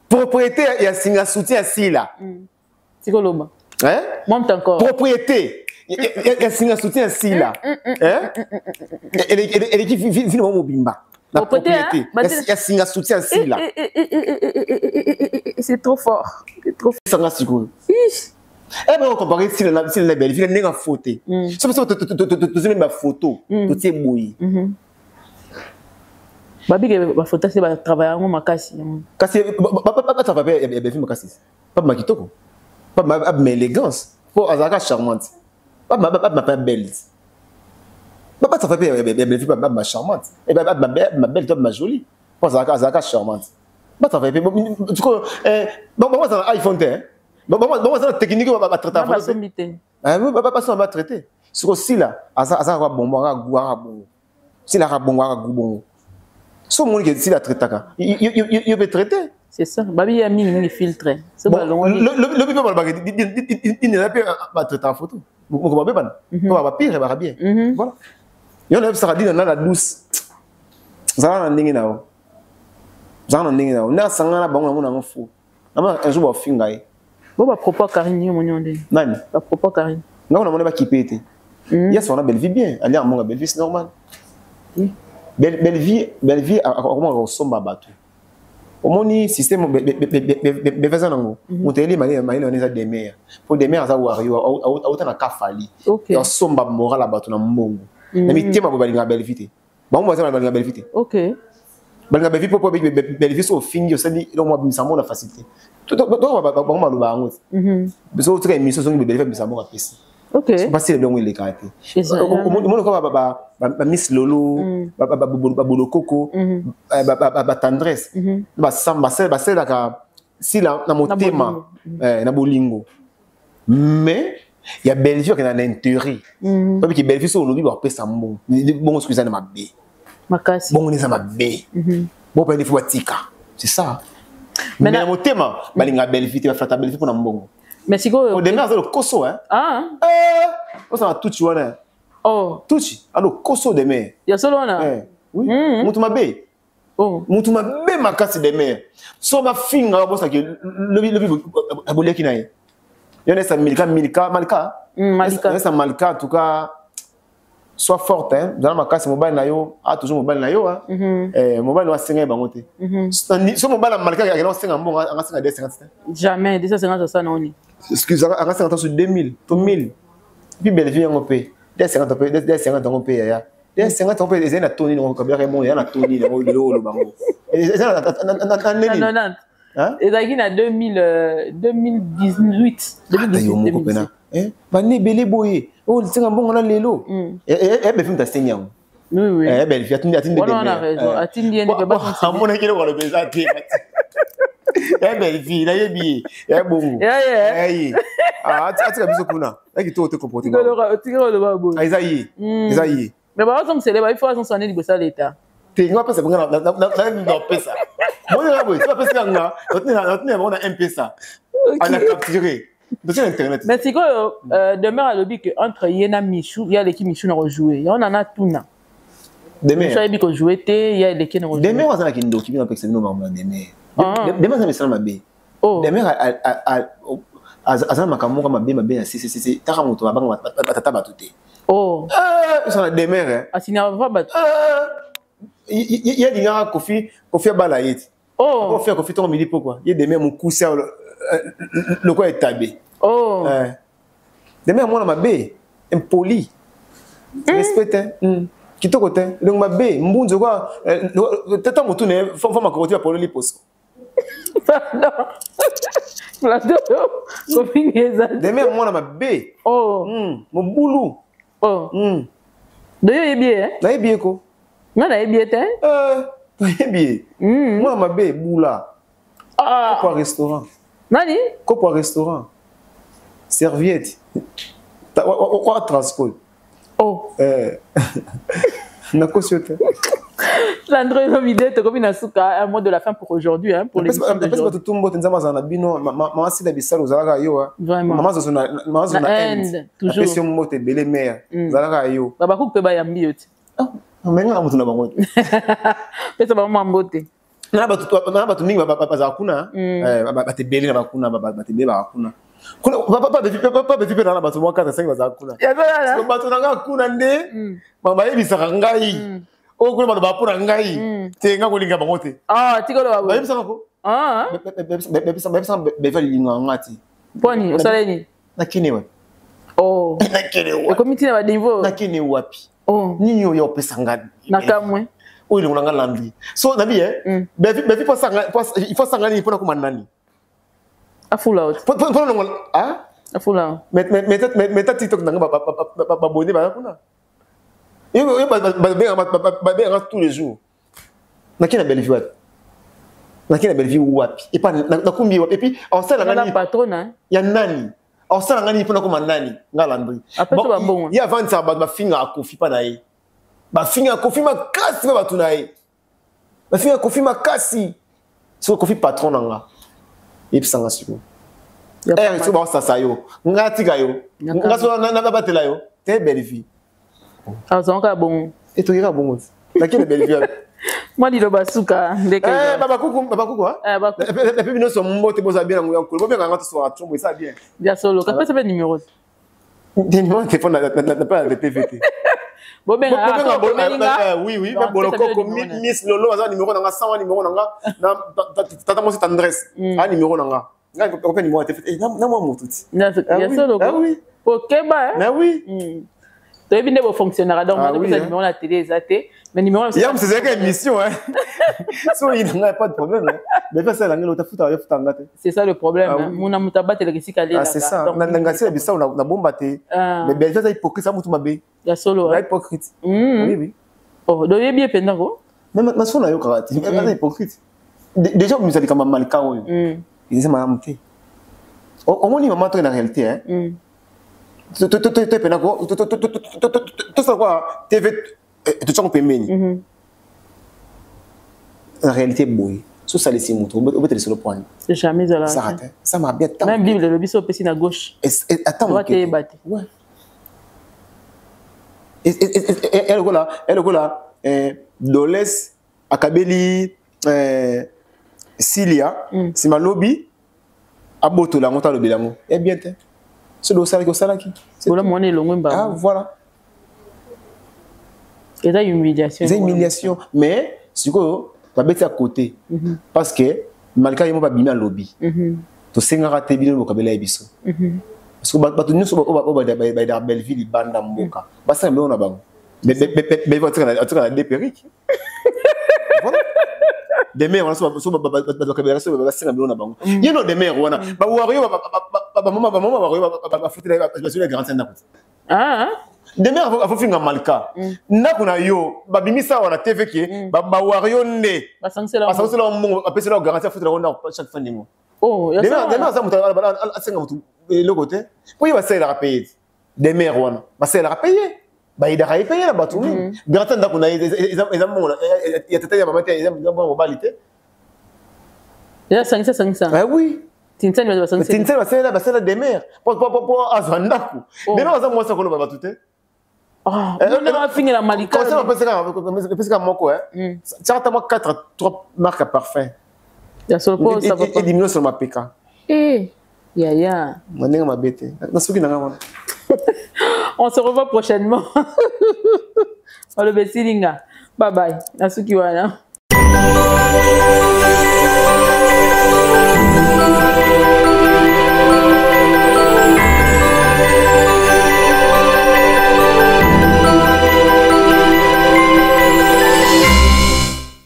A: propriété ya singa soutien ya Sila.
B: Tikoloba.
A: Hein?
B: Monte encore.
A: Propriété ya singa soutien ya Sila eleki vile mwa mobimba na propriété ya singa soutien ya Sila.
B: C'est trop fort, c'est trop.
A: Sanga sikoyo eh bakompare Sila na Sila na Bellevue ndenge afote. So so tozwi bafoto, totie boye.
B: Babike bafoto se batravaille yango makasi.
A: Kasi batravaille mpe ya Bellevue makasi, pabima kitoko, abima élégance, mpo azalaka charmante, babima mpe belle. Batravaille mpe ya Bellevue, babima charmante, babima belle to babima jolie, mpo azalaka charmante. Batravaille mpe sikoyo, bango baza na iPhone te, bango baza na technique batraite.
B: Basombi te.
A: Basomba batraite. Sikoyo Sila aza kaka bongo, aka gu, aka bongo. Sila aka bongo, aka gu bongo. So omoni ke Sila traitaka, yo mpe traité.
B: C'est ça, babi ya mingi mingi filtre.
A: Lobi mpe balobaka inela mpe batraitaka photo moko babebana mpo bapire baka bien. Voilà, yo nayebisaka dina na la douce, zala na ndenge na yo, zala na ndenge na yo. Nde asangana na bango, namona yango fo, namona un jour bafinga ye.
B: Bo bapropos Karine, yo moni ndenge?
A: Nani?
B: Bapropos Karine.
A: Ngango namoni bakipe te. Yes, wana Bellevie bien alia mbongo, Bellevie, c'est normal. Bellevie, Bellevie akomaka kosomba bato. Omoni système beve aza nango, moto ayeli mayele wana eza Demer, po Demer aza wario, auta na kafali, asomba moral ya bato na mbongo na mitema boye. Balingaka Bellevie te, bango baza balinga Bellevie te. Balinga Bellevie po Bellevie so ofingi, osali eloko mwa, bimisa mbongo na facilité. Bango baloba yango te. So otika émission, ozongi, Bellevie abimisa mbongo, apesi. Basila bilongo elekaka te. Omoni kwa bamiss Lolo, babolokoko, batendresse, basalelaka Sila na motema, na bolingo. Mais ya Bellevie akenda na intérêt, babiki Bellevie so olobi, bapesa mbongo. Bongo soki eza na mabe bongo eza mabe, bo mpe faut batika, c'est ça. Mais na motema balingaka Bellevie te, baflata Bellevie mpona mbongo.
B: Mais sikoyo
A: Demer aza lokoso. Osala tuti wana. Tuti a lokoso, Demer.
B: Ya solo wana?
A: Oui, mutu mabe, mutu mabe makasi. Demer so bafinga, babosaki lobi lobi aboliaki na ye. Yo nesa Milka, Milka, Malka, nesa Malka, en tout cas sois forte, hein, zala makasi. Mobali na yo a toujours mobali na yo, hein. Mobali na yo asenga ye bango te. So mobali ya Malka akenda kosenga mbongo, anga senga 250 te.
B: Jamais 250 asala noni.
A: Excuse, anga senga taso 2000 to 1000. Puis Bellevue yango mpe 250 mpe, 250 yango mpe, yaya, 250 yango mpe ezali na toni nango kabila mo ya na toni yango. Lelo oloba ngo eza na nini?
B: Ezalaki na 2018.
A: Yo moko mpena bane ebele boye oyo lisenga mbongo na lelo, Bellevue moto asengi yango. Bellevue atindi. Amonaki eloko aloba eza te. Ya Bellevue, nayebi ye, ya bongo ye atika biso kuna ya kitoko te, comportement eza ye, eza ye.
B: Mais bazongisele ba, il faut azongisa nde liboso ya leta.
A: Te, nga apesa nga, napesa monela boye, so apesaka nga, natina bango na M-Pesa, ana capturé totia na internet.
B: Mais sikoyo Demeure alobi ke entre ye na Michou, ye aleki Michou na kojouer. Yango nana tuna. Michou ayebi kojouer te, ye aleki na kojouer.
A: Demeure aza na kindoki. Bino apekisa bino makambo ya Demeure. Demeure aza misala mabe. Demeure aza na makambo moko mabe mabe na ccc. Taka moto abanga batata bato te. Osala Demeure.
B: Asinaka bato.
A: Ye alingaka Kofi, Kofi abala ye ti. Kofi, Kofi ntongo midi pokwa, ye Demeure mokusi lokola etabe. Demeure mwana mabe, impoli, respect te, kitoko te, elongo mabe, mbunzu kwa tata motu na ye fo makoko ti bapololi poso.
B: Pardon, plateau kofinga eza.
A: Demeure mwana mabe, mobulu.
B: Do yo oyebi ye?
A: Nayebi ye ko.
B: Nga nayebi ye te.
A: Nayebi ye, mwana mabe, bula kopo ya restaurant.
B: Nani?
A: Kopo ya restaurant, serviette wa transport. Nakosi yo te.
B: Sandro Elomide, tokomi na suka, un mot de la fin pour aujourd'hui, hein, pour l'émission
A: d'aujourd'hui. Bato tumbo te, Nzambe azala na bino. Mama Sila Bisalo, ozalaka yo. Mama Zozo na
B: Inde, toujours.
A: Apesi yo mbote ebele, mare, ozalaka yo.
B: Babakuku mpe bayambi yo te.
A: Menga na moto na bango te.
B: Pesa bango mwa mbote.
A: Na bato mingi bazala kuna, bato ebele na bakuna, bato ebele baka kuna. Papa Befi mpe na bato mwa 4 5 bazala kuna. Bato na nga kuna nde bayebisaka ngai oyo kuna bato bapona ngai te, nga kolinga bango te. Bayebisaka ko, bayebisaka Befi alingaka nga te.
B: Mponi osala nini?
A: Nakene wapi? Nakene wapi?
B: Ekomi ntina baniveau.
A: Nakene wapi? Nini oyo opesa nga?
B: Na kamwe.
A: Oyo elingo na nga Landry, so nabi ye Befi il faut sanga nini mpona koma nani?
B: Afula ot.
A: Mpona longola.
B: Afula.
A: Mais ta TikTok nanga, babone baza kuna, yo babengaka tous les jours. Naki na Bellevue wapi? Nakei na Bellevue wapi? Epa nakumbi wapi? Et puis osala
B: nga nani? Patronne
A: ya nani? Osala nga nini mpona koma nani? Nga Landry. Ye avandisaka bato bafingaka Kofi mpa na ye. Bafingaka Kofi makasi mpe bato na ye. Bafingaka Kofi makasi. Soki Kofi patron na nga. Yebisanga sikoyo. Eh, soki baosasa yo. Nga tika yo. Nga so nabatela yo. Te Bellevue.
B: Azalaka bongo.
A: Etokeka bongo. Nakende Bellevue.
B: Mwa liloba suka ndeke.
A: Eh, babakuku, babakuku, hein? Eh, bakuku. Et puis bino so mbote boza bien ngo yankolo. Bobenga nga to so trombo eza bien.
B: Ya solo, ka pesa pe numéro.
A: Des numéros de téléphone na na pas na TVT.
B: Bobenga
A: ah, oui oui, ba bolokoko Miss Lolo aza numéro na nga 100 numéro na nga na tata mwasi tendresse. A numéro na nga. Nga ko pe numéro ya TVT. Na mwa moto ti.
B: Ya solo.
A: Ah oui.
B: Okeba, hein?
A: Mais oui.
B: Toyebi nde bofonctionnera donc ah, oui, numéro na télé eza te mais numéro
A: ya c'est émission hein. So il n'a pas de problème hein. Mais pas ça la ngelo tafuta ya futa ngate.
B: C'est ça le problème. Ah, oui. Muna mutu abatelaka esika
A: ah, c'est ça. Na ngasi ya bisa na bomba te. Mais bien ça hypocrite ça mutu mabe.
B: Ya solo.
A: Na hypocrite. Oui oui.
B: Oh, do yebi mpenza ko.
A: Mais ma sona yo kaka te. Aza hypocrite. Déjà misali kama malika oyo. Eza malamu te. Omoni mama to na réalité hein. Topena tosala kwa TV totiango pembeni. En réalité boye sosalisi moto obetela lisolo poani.
B: Jamais
A: ezalaka te. Ça m'a bien.
B: Même Bible elobi so opesi na gauche, droite eyeba te.
A: Elokola Doles akabeli Silia nsima lobi abotola yango to alobela yango e bien te. Soki osalaki osalaki.
B: Bolamu wana elongwe mbala.
A: Ah voilà.
B: Eza humiliation.
A: Eza humiliation, mais sikoyo babeti ya côté parce que malika ye mo babimi alobi tosengaka te bino bokabela ye biso parce que bato nyonso oyo bayedaka Belleville libanda mboka basala biloko na bango. Bellevue atika na deux perruques. Voilà. Demer wana so bato bakabelaka so basenga biloko na bango ye no demer wana bawario bamama bamama bawario bafutela basuli ya garantie ndako. Demer afofinga malika ndako na yo babimisa awa na TV ke bawario nde basangisela mbongo bapesela garantie afutela ndako chaque fin du mois. Demer aza moto asenga moto eloko te po ye basalelaka pe ye. Demer wana basalelaka pe ye, bayidaka ye pe ye na bato mingi. Garantie ndako na ye eza mbongo ya tata ya mama te, eza mbongo mobali te.
B: Eza sangisa sangisa.
A: Ah oui.
B: Tinsani bato basangisa.
A: Tinsani basalela basalela Demer po azwa ndako. Demer aza mwasi akoloba bato te.
B: Afingela malika.
A: Conseil bapesaka moko tiaka ta mwa 4 3 marque ya parfum.
B: Ya solo po ça va pas.
A: Edimi nyonso na mapeka.
B: Eh yaya.
A: Na ndenge mabe te. Na soki na nga wana.
B: On se revoit prochainement. Olobe silinga. Bye bye. Nasuki wana.